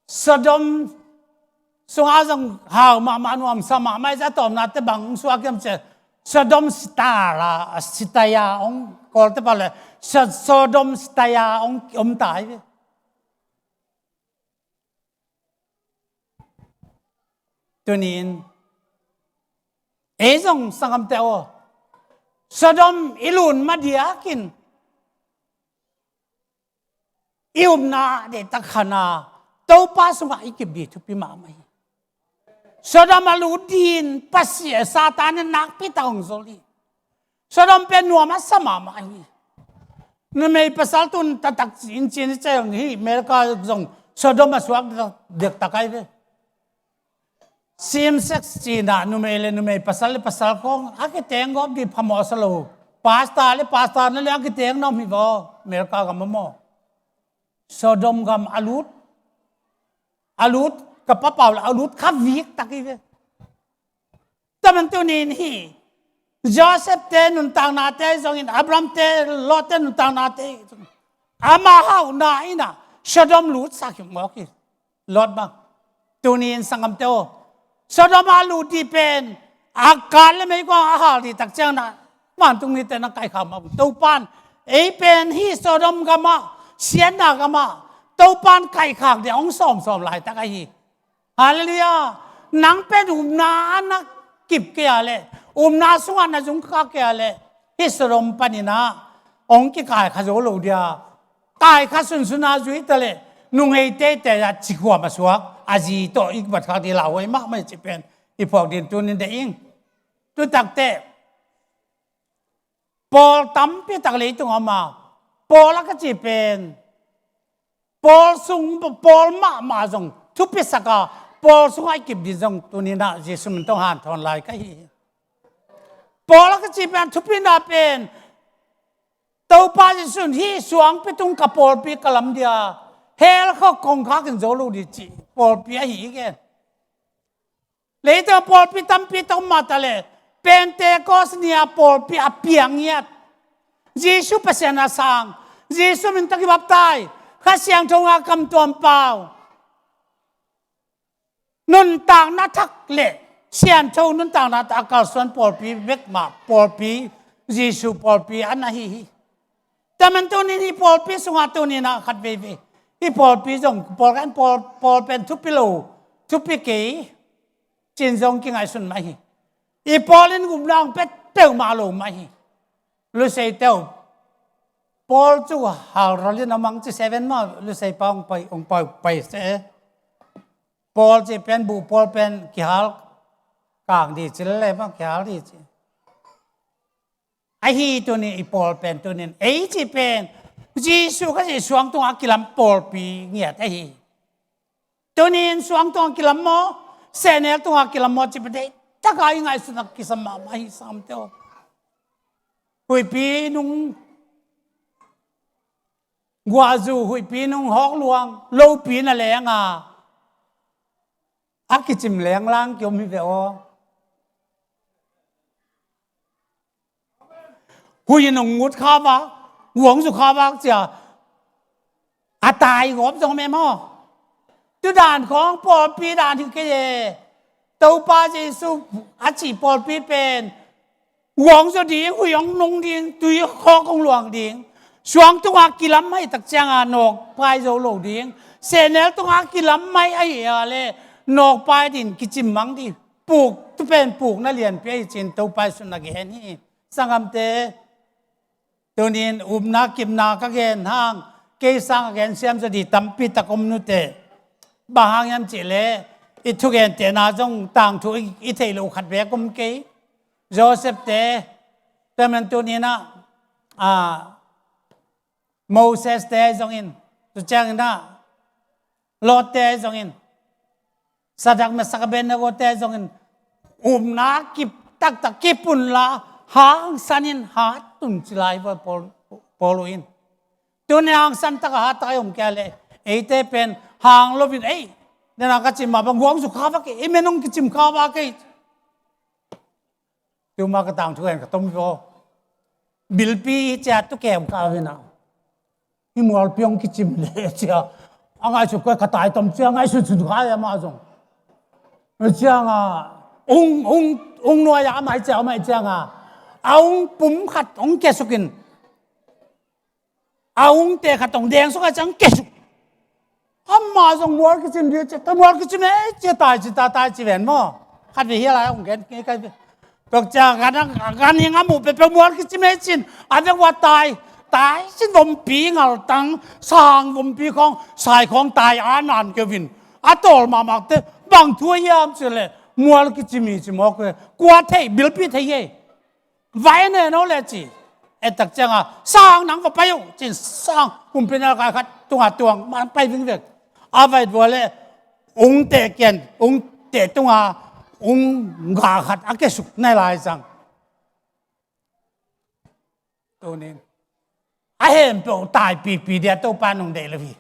Sodom sungah zong hau mahmah nuamsa mahmah i za tawmnate bang suak hiam ci. Sodom sitara, sitaya hong kawlte pale. So-, Sodom sitaya hong om ta hi ve. Tunin ei zong sanggamte aw, Sodom i lun madiakin i upna deihtak khan a, Topa sungah i kip dih thupi mahmah hi. Sodom a lut dih in Pasian, Satan in nakpi tak hong zol hi. Sodom pen nuam a sa mahmah hi. Numei pasal tun taktak in cin i cel hi, America zong Sodom a suak dektak ahi ve. Same sex cina numei le numei, pasal le pasal khong a kiteng gawp dih phamawh sa lo. Pastor le pastor na le a kiteng na om hi vaw, America gam a maw. Sodom gam a lut, a lut, ka papau le a lut kha vik tak hi ve. Taman tunin hi Joseph te nuntaknate zongin, Abraham te, Lot te nuntaknate zongin, ama hauhna in a Sodom lutsak hi mawk hi. Lot bang. Tunin sanggamte aw, Sodom a lut dih pen a kal le meikuang a hal dih tak ciang na, vantung mite na kaikhak mah. Topan ei pen hi Sodom gamah, siatna gamah Topan kaikhak dih hong sawmsawm laitak ahi. Halleluiah. Nang pen upna a na kip kei a leh, upna sungah na zungkhak kei a leh, hi Sodom panin a hong kikaikha zo lo dia. Kaikha sunsun a zui ta leh, nungei teitei a cikhuam a suak a zi tawh i bat khak dih lauhuai mahmah i cih pen i phuak ding tunin deih ing. Tutakte pawl tampi tak leitung a om a, pawl a ka cih pen pawl sung, pawl mahmah zong thupisak a, pawl sungah i kip ding zong tunin ah Jesu min tawh hanthawn lai ka hi hi. Pawl a ka cih pen thupina pen Topa Jesu in hih suangpi tung ka pawlpi ka lam dia, hell khawk kongkhak in zo lo dih cih pawlpi ahi hi ken. Leitung pawlpi tampi tak om mah ta leh, Pentecost ni a pawlpi a piang ngiat. Jesu Pasian a sang, Jesu min tawh kibaptai, Kha Siangtho ngah kam tuam pau, nuntakna thak le siangtho nuntakna a kalsuan pawlpi bek mah pawlpi, Jesu pawlpi a na hi hi. Taman tunin hih pawlpi sungah tunin ah khat veivei, hih pawlpi zong pawl kan pawl, pawl pen thupi lo, thupi kei cin zong kingaihsun mah hi. I pawl in gupna hong pia peuhmah lo mah hi. Lusei teuh, pawl cu hal ralin a mang ci seven mah, lusei pa hong pai, hong pai, pai se. Pawl cih pen buh pawl pen kihal kang dih ci lele mah kihal dih ci. Ahi tunin i pawl pen tunin ei cih pen Jesu Khazih suang tungah kilam pawlpi ngiat ahi. Tunin suang tungah kilam maw, sehnel tungah kilam maw, cih pen deih taka i ngaihsutna kisam mahmah hi, sanggamte aw. Huihpi nung guahzu, huihpi nung hawk luang, lopi na leng a, a kicim lenglang kiom hi ve aw. Hui in hong ngut kha vak, guangzu kha vak cia, a tai gawp zong om e maw. Tu dan khawng pawlpi dan hi kei e. Topa Jesu a cih pawlpi pen guangzu ding, hui hong nung ding, tui hawk hong luang ding, suang tungah kilam mai tak ciangin nawkpai zo lo ding, sehnel tungah kilam mai ahi a leh nawkpai ding, kicim mang ding. Puk, tu pen pukna lianpi ahi cin Topa Jesu'n na gen hi. Sanggamte, tunin upna kipna ka gen hang, kei sang a gen siam zaw ding tampi tak om nuteh. Bang hang hiam cih leh i thugentehna zong tangthu i, i theih loh khat bek om kei. Joseph-te, tua man tunin ah, a, Moses-te zongin, tu ciangin ah, Lot-te zongin, Sadrak, Mesak, Abednego-te zongin, upna kip taktak, kip un la, hangsan in, hat un ci lai vua Paul, Paul in. Tunin hangsan tak a hat tak a i om kei a leh, eite pen hang lo in, ei, nana ka cim mah bang guangzu kha vak e, ei, men hong kicim kha vak e. Tuma ka tangthu gen ka tom hi aw. Bilpi hi cia tu kem ka hi na. Hih mualpi hong kicim leh cia, a ngaihsut kei, ka tai tom cia, ngaihsut sun kha hi amah zong. Ciangin, ung, ung, ung nuai-ah amah hi cia, amah hi ciangin, a ung pum khat hong kiasuk in. A ungte khat hong deng suk a ciang kiasuk. Amah zong mual kicim ding cia, ta mual kicim e cia, tai ci, ta tai ci ven maw. Khat vei hi a lai hong gen kei kei ve. Tok cia gan, gan hing a muh peuhpeuh mual kicim e cin, a vek ua tai, tai cin vompi ngaltang, sang vompi khawng, sai khawng tai a nan kei vin. A tawl mahmahte, bang thu hiam cih leh, mual kicim hi ci mawk ve, kua thei, bilpi thei e. Vai ne no le ci. Etak ciangin, sang nang va pai uh, cin sang, kumpi nalh kai khat, tunga tuang, man pai vingvek. A vai vua le, ungte kian, ungte tunga, ung ga khat, a kiasuk nai lai sang. Tunin. A hempeuh tai pipi dia Topa nung deih lo hi.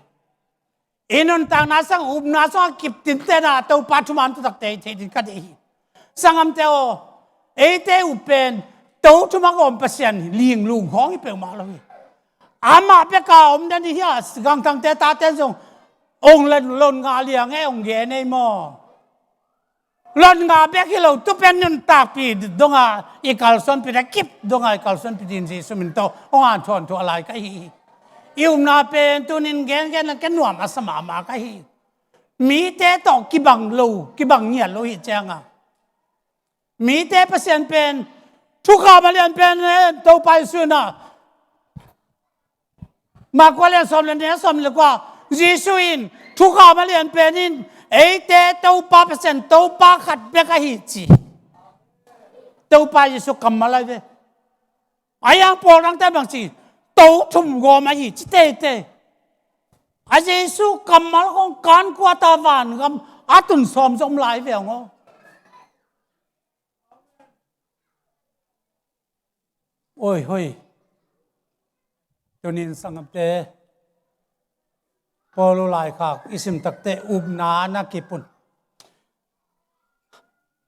I nuntakna sang upna sang a kip tintena Topa thuman thutak te thei ding ka deih hi. Sanggamte aw, eite up pen, to thuman gawm Pasian linglung hawng hi peuhmah lo hi. Amah beka om den hi a, gangtangte tate zong, ong lon, lon ngah liang e, ong gen ei maw. Lon ngah bek hi lo, tu pen nuntakpi donga i kalsuanpi, a kip donga i kalsuanpi din Jesu min tawh hong anthuanthu a lai ka hi hi. I upna pen tunin gengen a ken nuam a sa mahmah ka hi. Mite tawh kibang lo, kibang ngiat lo hi cianga. Mite Pasian pen, thukham a lian pen, eh, Topa Jesu in ah, Marka lian sawm le nih, sawm le kua, Jesu in thukham a lian pen in, eite Topa Pasian, Topa khat bek ahi ci. Topa Jesu kammal ahi ve. A yang pawl dangte bang ci, to thum gawm ahi ci teitei. A Jesu kammal kong kan kua ta vangam a tun sawm zong lai ve ang aw. Oi, hoi. Tunin sanggamte, Paulu laikhak i sim takte upna na kip un.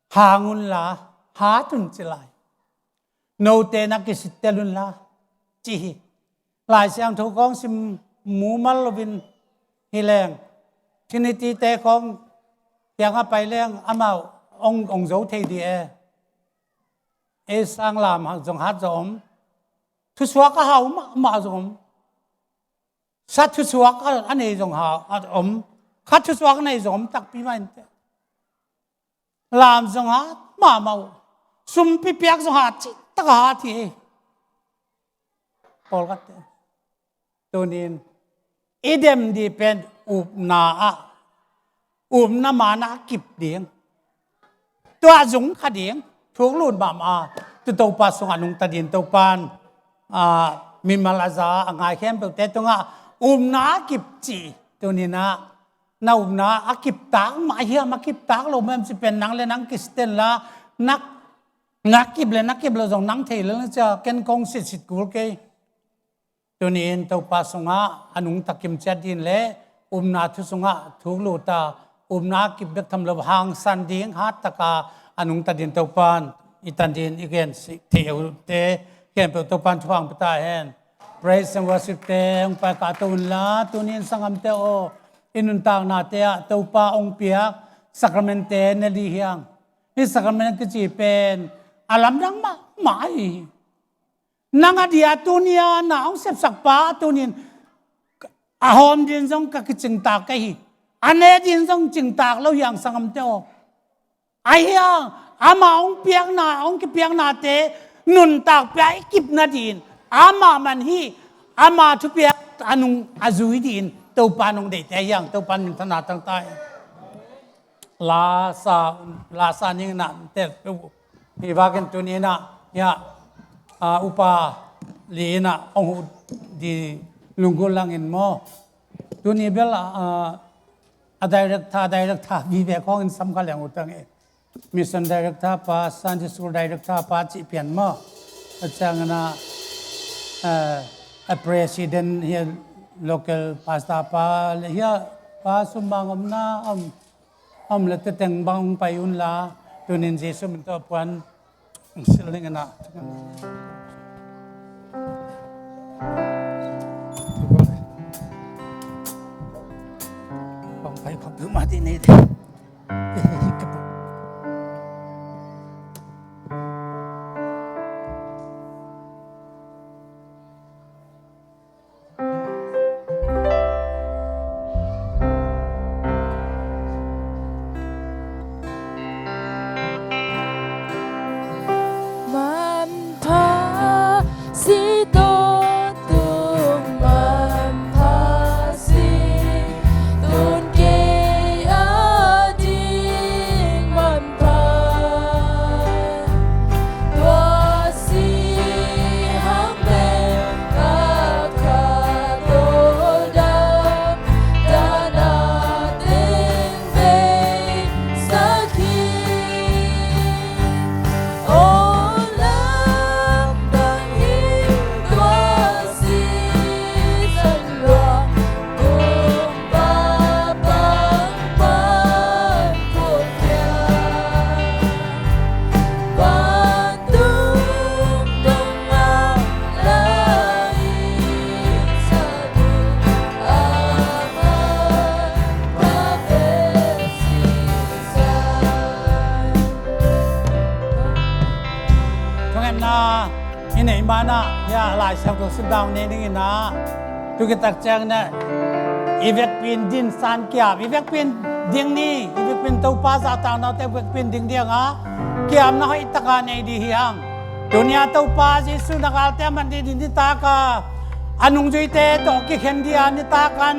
Hang unla, hat un ci lai. Note na kisittel unla, ci hi. Lai Siangtho kong sim mumal loin hi leng, Trinity te kong kiangah pai leng amau ong, ong zo thei ding e. Ei sang lam zong hat zong om. Thusuak a hau mahmah zong om. Sa thusuak a, a nei zong hau, a om. Khat thusuak a nei zong om takpi mah inteh. Lam zong hat mahmah uh. Sumpi piak zong hat cih tak a hat hi. Pawlkhatte. Tunin, i dem ding pen upna ah, upna man ah kip ding. Tua zung kha ding, thuk lut mahmah, tu Topa sungah nungta ding Topan, ah, mimal a za a ngai khempeuhte tungah upna a kip cih tuninah na upna a kiptak mah hiam, a kiptak lo mah hiam cih pen nang le nang kisiten la, na, na kip le na kip lo zong nang thei lel na cia ken kong sitsit kul kei. Tuni-in Topa sungah a nungta kimciat ding le upna thu sungah thuk luta, upna kip bek tham lo hangsan ding hattaka a nungta ding Topan i tan ding i gen thei uhte khempeuh Topan thupha hong pia ta hen. Praise and worship te hong paikah to unla, tuni-in sanggamte aw, i nuntaknate ah Topa hong piak sacrament te ne dih hiang. Hih sacrament kici pen a lamdang mahmah hi. Nang a dia tuni-a na hong sepsakpa tunin a hawm din zong ka kicingtak ka hi. A ne din zong cingtak lo hiang sanggamte aw. Ahi hang ama hong piakna, hong kipiaknate nuntak pia i kip nadin ama man hi. Ama thupiak a nung a zui din Topa nong deihte hiang, Topa nung thana tangtai. Lasa, lasa ning na tel pe uh. Hi vakin tuni na ya, a, upa li na ong hu di lunggul langin maw. Tuni bel, a, a director, director vive khong in sam kha liang utang e. Mission director pa, Sunday school director pa ci pian maw. A ciang na, a, a president hi local pastor pa le hi pa sum bang om na om. Om le teteng bang pai unla, tunin Jesu min tawh puan sil ning a na. Bang pai khop du ma ti nei de. Manpha si tawntung, manpha si tun kei a ding, manpha tua si hang meng a kha tawh dam, dana teng bei sak hi. Aw lamdang hi tua si san luang, kumpa pang pan phuak khia. Vantung dong ngau lai sa ding, a man pha pe si sa. Thungetna i neih manah hia Lai Siangtho sutdang nei dingin ah, tu kitak ciangin ah i vekpi in dinsan kiam, i vekpi in ding ni, i vekpi in Topa zahtaknaute vekpi in ding diangah kiamna hoih taka nei dih hi hang. Tuni-a Topa Jesu na galte a man dih ding nitak a, a nungzuite tawh kikhen dih a nitak an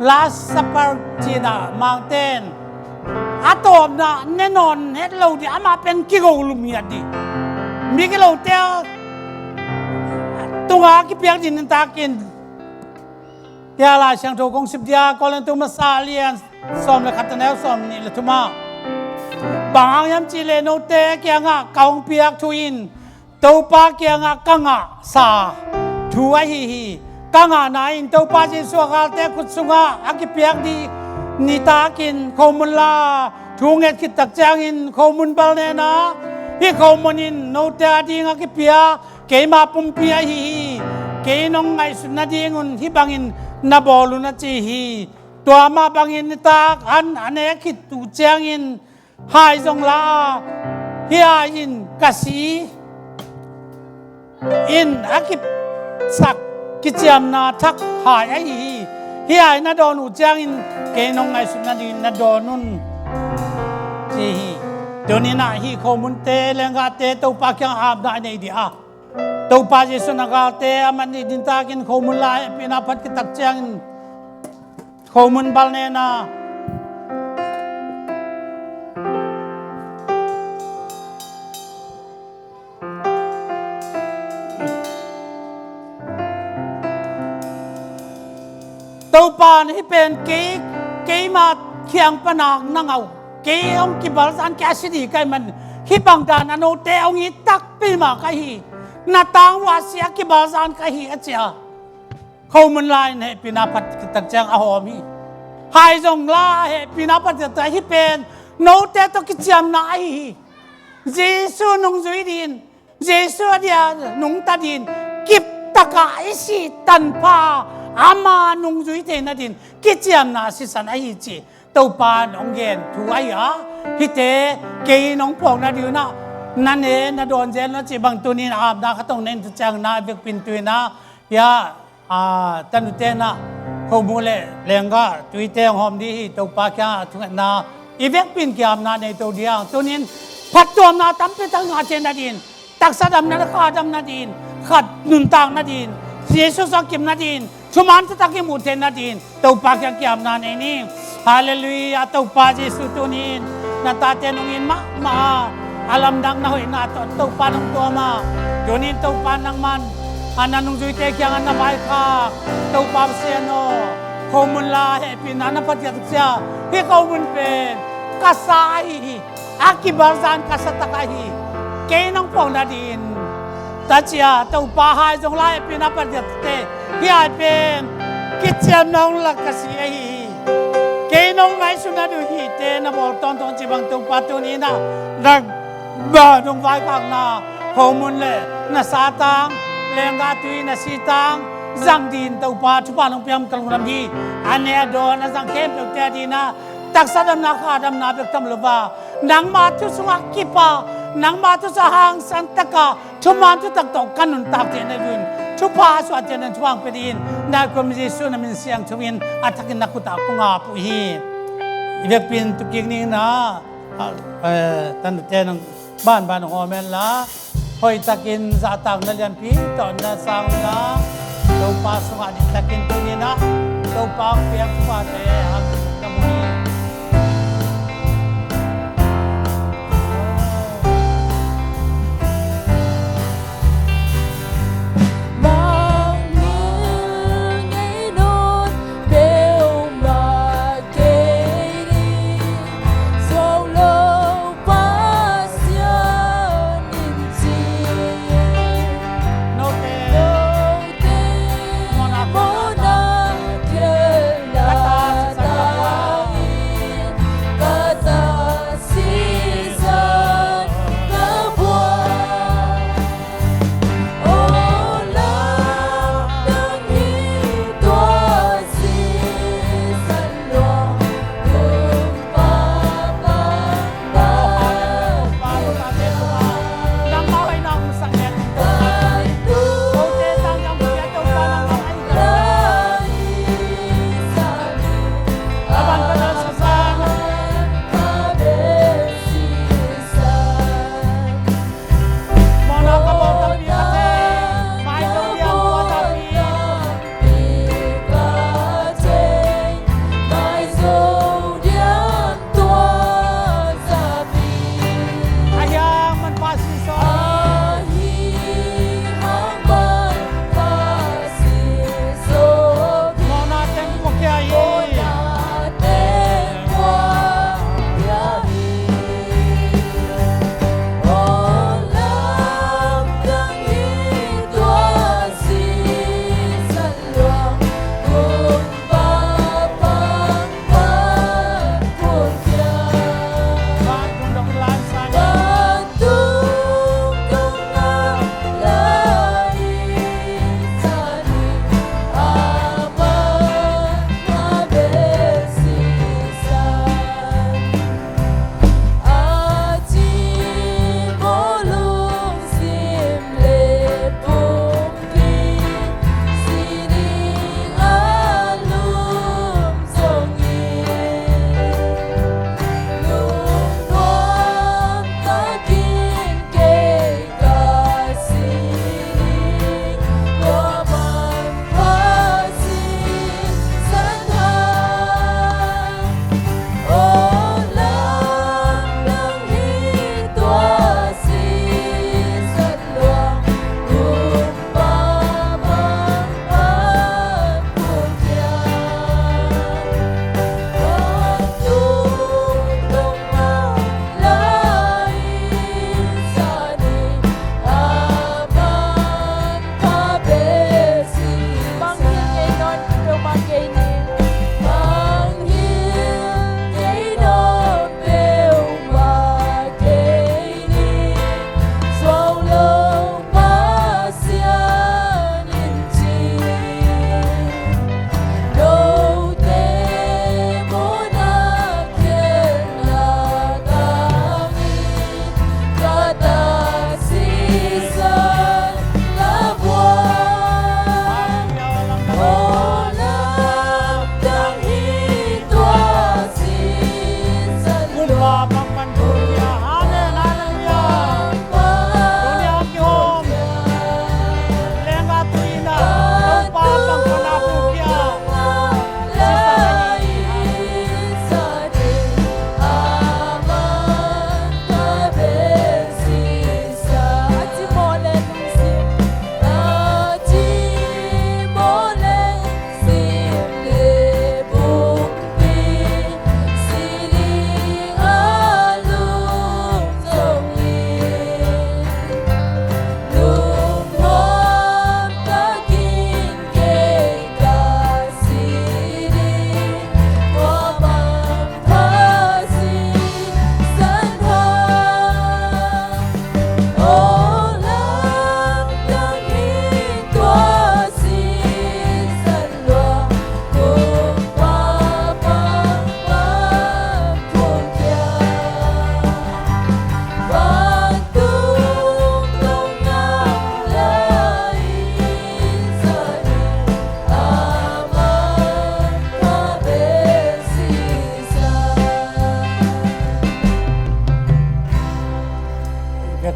Last Supper cih ah Mangte in a tawpna ne nawn het lo dih, amah pen kigo lumhiat dih. Migilote tunga kipiak dih nitakin, tia Lai Siangtho kong sim dia, Korintu masa lian sawm le khat, a neu sawm nih le thum ah, bang hang hiam cih leh note kiangah ka hong piak thu in Topa kiangah ka ngahsa thu ahi hi. Ka ngahna in Topa Jesu a galte khut sungah a kipiak dih nitakin khomun la, thu nget khit tak ciangin khomun bal nena, hih khomun in note a ding a kipia keima pumpi ahi hi. Kei nong ngaihsut nadingun hih bangin na bawl un a ci hi. Tua mah bangin nitak an a nek khit uh ciangin hai zong la a, hih hai in ka si in a kisak kiciamna thak hai ahi hi. Hih hai na dawn uh ciangin kei nong ngaihsut nadingin na dawn un, ci hi. Tuni-in ah hih khomunte lenggahte Topa kiang apna a nei dih a, Topa Jesu na galte a man dih nitakin khomun la hehpihna phat khit tak ciangin khomun bal nena. Topa in hih pen kei, keima kiang pana na ngah uh, kei hong kibalzan kei a si ding ka hih man, hih bang dan a note hong it takpi mah ka hi. Na tang uh a si a kibalzan ka hi a ci a. Khomun la in hehpihna phat tak ciang a hawm hi. Hai zong la hehpihna phat tak ciang hih pen note tawh kiciamna ahi hi. Jesu nungzui ding, Jesu a dia nungta ding, kiptaka i sih tanpha ama nungzui theihna ding kiciamna sisan ahi ci. Topa in hong gen thu ahi a, hihte kei in hong phawkna ding un ah na ne na dawn zel na cih bang tuni in apna khat hong nei in tu ciang na vekpi in tu in ah, ya, a, tanute in ah khomu le leenggah tuite hong hawm ding hi. Topa kiangah thungetna i vekpi in kiapna nei to ding. Tuni in phattuamna tampi tak ngah theihna ding, taksa damna le kha damna ding, khat nuntakna ding, Jesu sangkipna ding, thuman thutak i muh theihna ding Topa kiang kiapna nei ni. Halleluiah. Topa Jesu, tuni in na tate nungin mahmah a, a lamdang na hoihna tawh Topa nong tuam a, tuni in Topa nangman a na nungzuite kiangah na vaikhak Topa Pasian aw, khomun la hehpihna na phat tak ciang hih khomun pen ka sa ahi hi. A kibalzan ka sa tak ahi. Kei nong phawkna ding in ta ci a, Topa hai zong la hehpihna phat tak ciang hih hai pen kiciamna hong lak ka si ahi hi. Kei nong ngaihsutna ding uh hihte na bawl tawntung cih bang Topa tuni in ah na, ba, nong vaikhakna khomun le na satang, leenggah tui na sitang zang ding Topa thupha nong piak ka lungdam hi. A ne a dawn a zang khempeuhte a ding ah taksa damna kha damna bek tham lo a, nangma thu sungah kip a, nangma thu sungah hangsan tak a, thuman thutak tawh ka nuntak theihna ding un thupha a suah theihna ding un thupha hong pia ding in, na Kuami Jesu na min siangtho in a thakin na khut ah kong ap uh hi. I vekpi in tu kik ning in ah, a, eh, tanute nang banban hong hawm hen la, hoihtakin zahtakna lianpi tawh na sang un la, Topa sungah diktakin tuni in ah Topa hong piak thuphate hang na mu hi.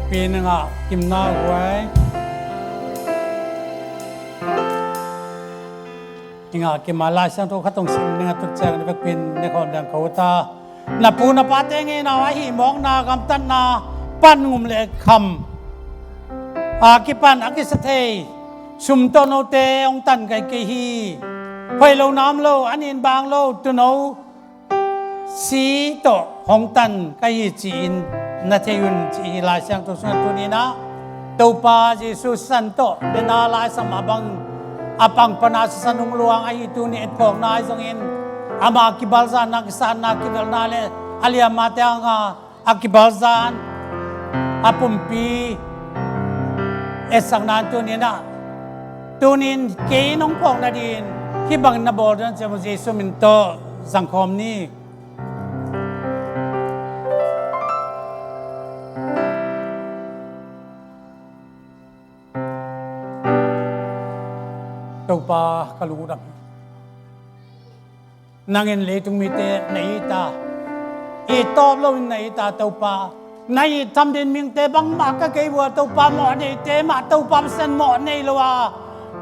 Pi ningah kimna huai. Ningah kima Lai Siangtho khat hong sim ningah tut ciang ni vekpin ne khawm dang ko ta. Na pu na pate ngeinau ahi mawkna gamtatna pan ngum le kham a kipan a kisa thei sum tawh note hong tan kai kei hi. Hoih lo nam lo an in bang lo tuno si tawh hong tan ka hi ci-in na thei un ci hi Lai Siangtho sungah tuninah Topa Jesu sisan tawh dena laisam a bang a pang pana sisan hong luang ahi tuni etphawkna ahi zongin ama kibalzanna kisanna kivelna le a liamate anga a kibalzan a pumpi etsakna tuninah tunin kei nong phawk nadin hih bangin na bawl dan ciam Jesu min tawh zangkhawm ni. Topa ka lungdam hi. Nangin leitung mite na it a, it tawp loin na it a Topa. Na it tham din mingte bangmah ka kei vua Topa mawh neite mah Topa Pasian mawh nei lo a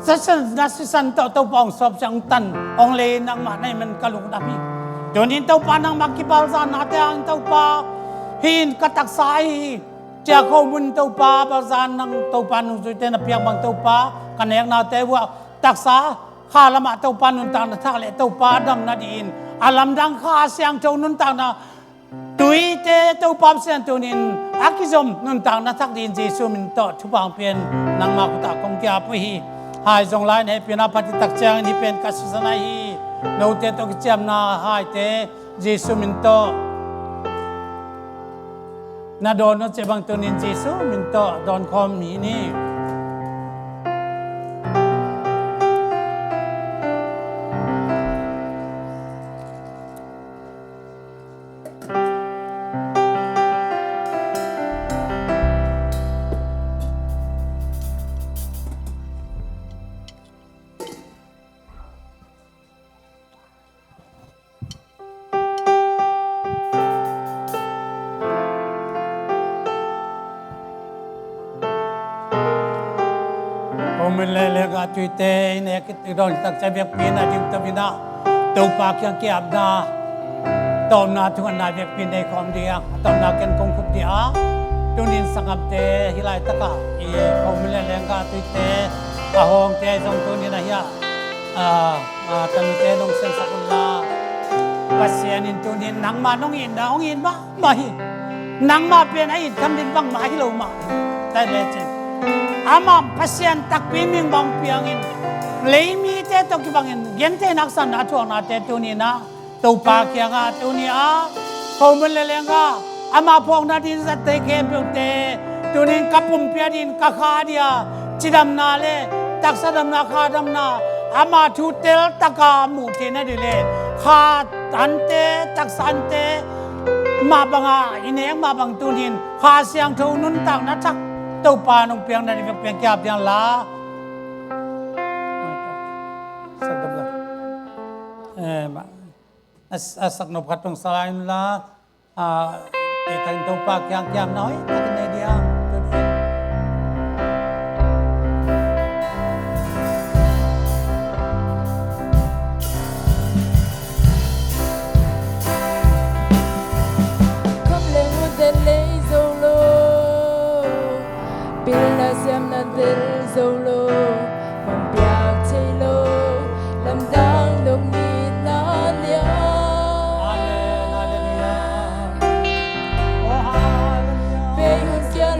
sisan na sisan tawh Topa hong sawp ciang hong tan hong lei nangmah na hih man ka lungdam hi. Tunin Topa nangmah kibalzanna te hang Topa hi in ka taksa ahi hi. Cia khomun Topa balzan nang Topa nungzuite na piak bang Topa ka neknate vua taksa kha lamah Topa nuntakna thak le Topa damna dih in a lamdang Kha Siangtho nuntakna tuite Topa Pasian tunin a kizom nuntakna thak dih in Jesu min tawh thupha hong pia in nangmah khutah kong kiap uh hi. Hai zong lai na hehpihna phat hi tak ciangin hih pen ka sisan ahi hi. Note tawh kiciamna haite Jesu min tawh na dawn uh cih bang tunin Jesu min tawh dawn khawm hi ni. Khomun le lenggah tuite i nek i dawn tak ciang biakpi na ding to ina Topa kiang kiapna tawmna thungetna biakpi nei khawm ding a tawmna ken kong khup ding a tunin sanggamte hi laitakah i khomun le lenggah tuite a hawngte zong tunin a hiah a, a, tanute nong sensak unla Pasian in tunin nangmah nong itna hong it mahmah hi. Nangmah pen a it tham ding bangmah hi lo mah hi. Tua lecin amah Pasian takpi ming bang piangin leimite tawh kibangin genthei naksan a thuaknate tuninah Topa kiangah tuni a khomun le lenggah ama phawkna ding zatte khempeuhte tunin ka pumpi a ding ka kha dia cidamna le taksa damna kha damna ama thu teltaka muh theihna ding le kha ante taksa ante mah banga i nek mah bang tunin Kha Siangtho nuntakna thak Topa nong piakna ding piang kiap diang la. Sak dam la. Eh, ma. A, a sak nop khat pang salai la. A, e tang Topa kiang kiam na hoi tak nei diam. Kham le ngun den lei zo lo, pilna siamna del zo lo, hong piak thei lo, lamdang dong ni na nia. Amen. Halleluiah. Oh, halleluiah. Pei hun kial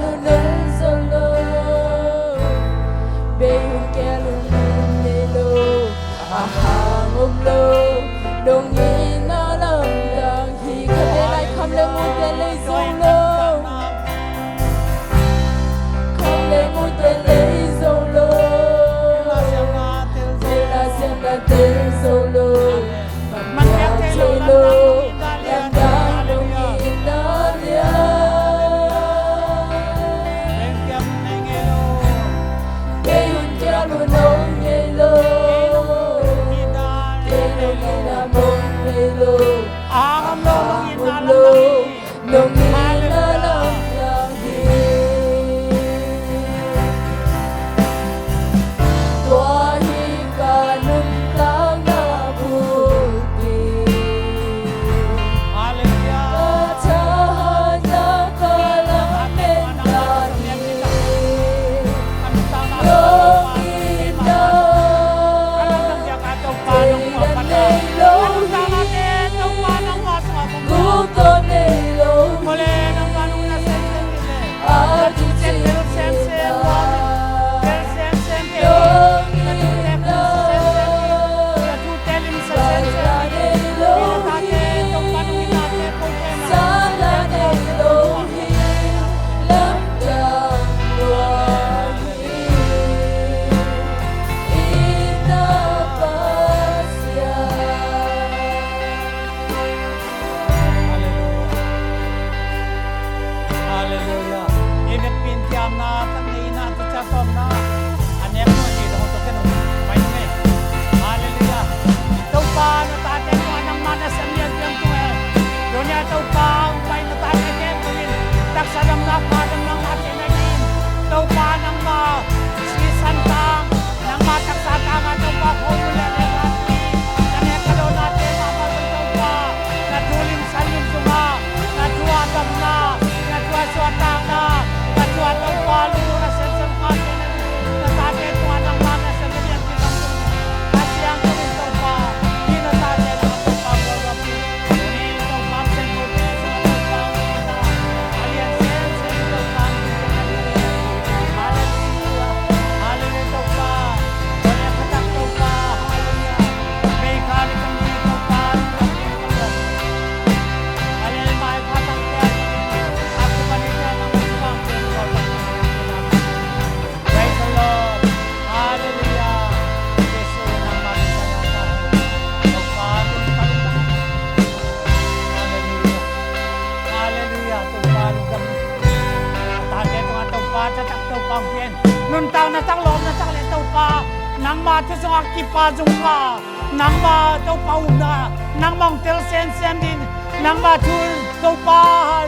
Nangma thu sungah kipa zungkha, nangma Topa upna, nangma hong tel semsem ding, nangma thu Topa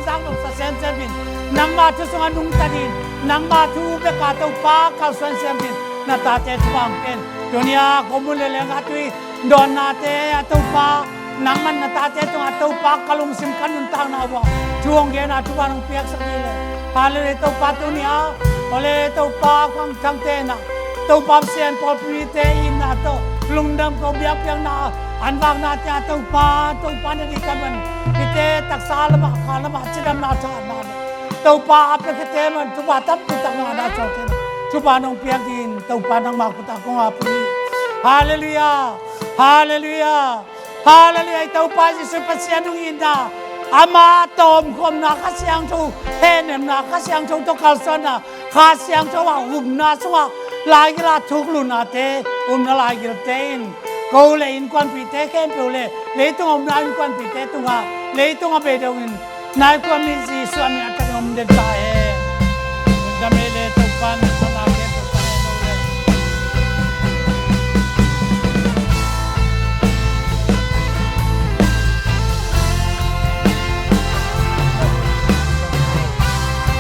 zang dongsa semsem ding, nangma thu sungah nungta ding, nangma thu beka Topa kalsuan sem ding, na tate thupha hong pia in. Tuni-a ko mun le leng a tui dawnnate a Topa, nangman na tate tungah Topa ka lungsim ka nuntakna uh ah thu hong gen a thupha nong piaksak hi le. Halleluiah. Topa tuni-a, ole Topa khangthangte na, Topa Pasian pawlpite itna tawh lungdam ko, biakpiakna, anvaknate a Topa, Topa na ding ka man hite taksa lamah kha lamah cidamna thahatna le Topa a piakhete man thupha tampi tak ngahna sawlten thupha nong piak dingin Topa nangma khut ah kong ap hi. Halleluiah. Halleluiah. Halleluiah. I Topa Jesuh Pasian hong itna, ama tawmkhopna Kha Siangtho, hehnemna Kha Siangtho tawh kalsuanna, Kha Siangtho a upna sungah laigil a thuklutnate, upna laigilte in ko le innkuanpihte khempeuh le leitung a upna innkuanpihte tungah leitung a beideuh in nai kua mi Jesuh a min a takin om den ta e.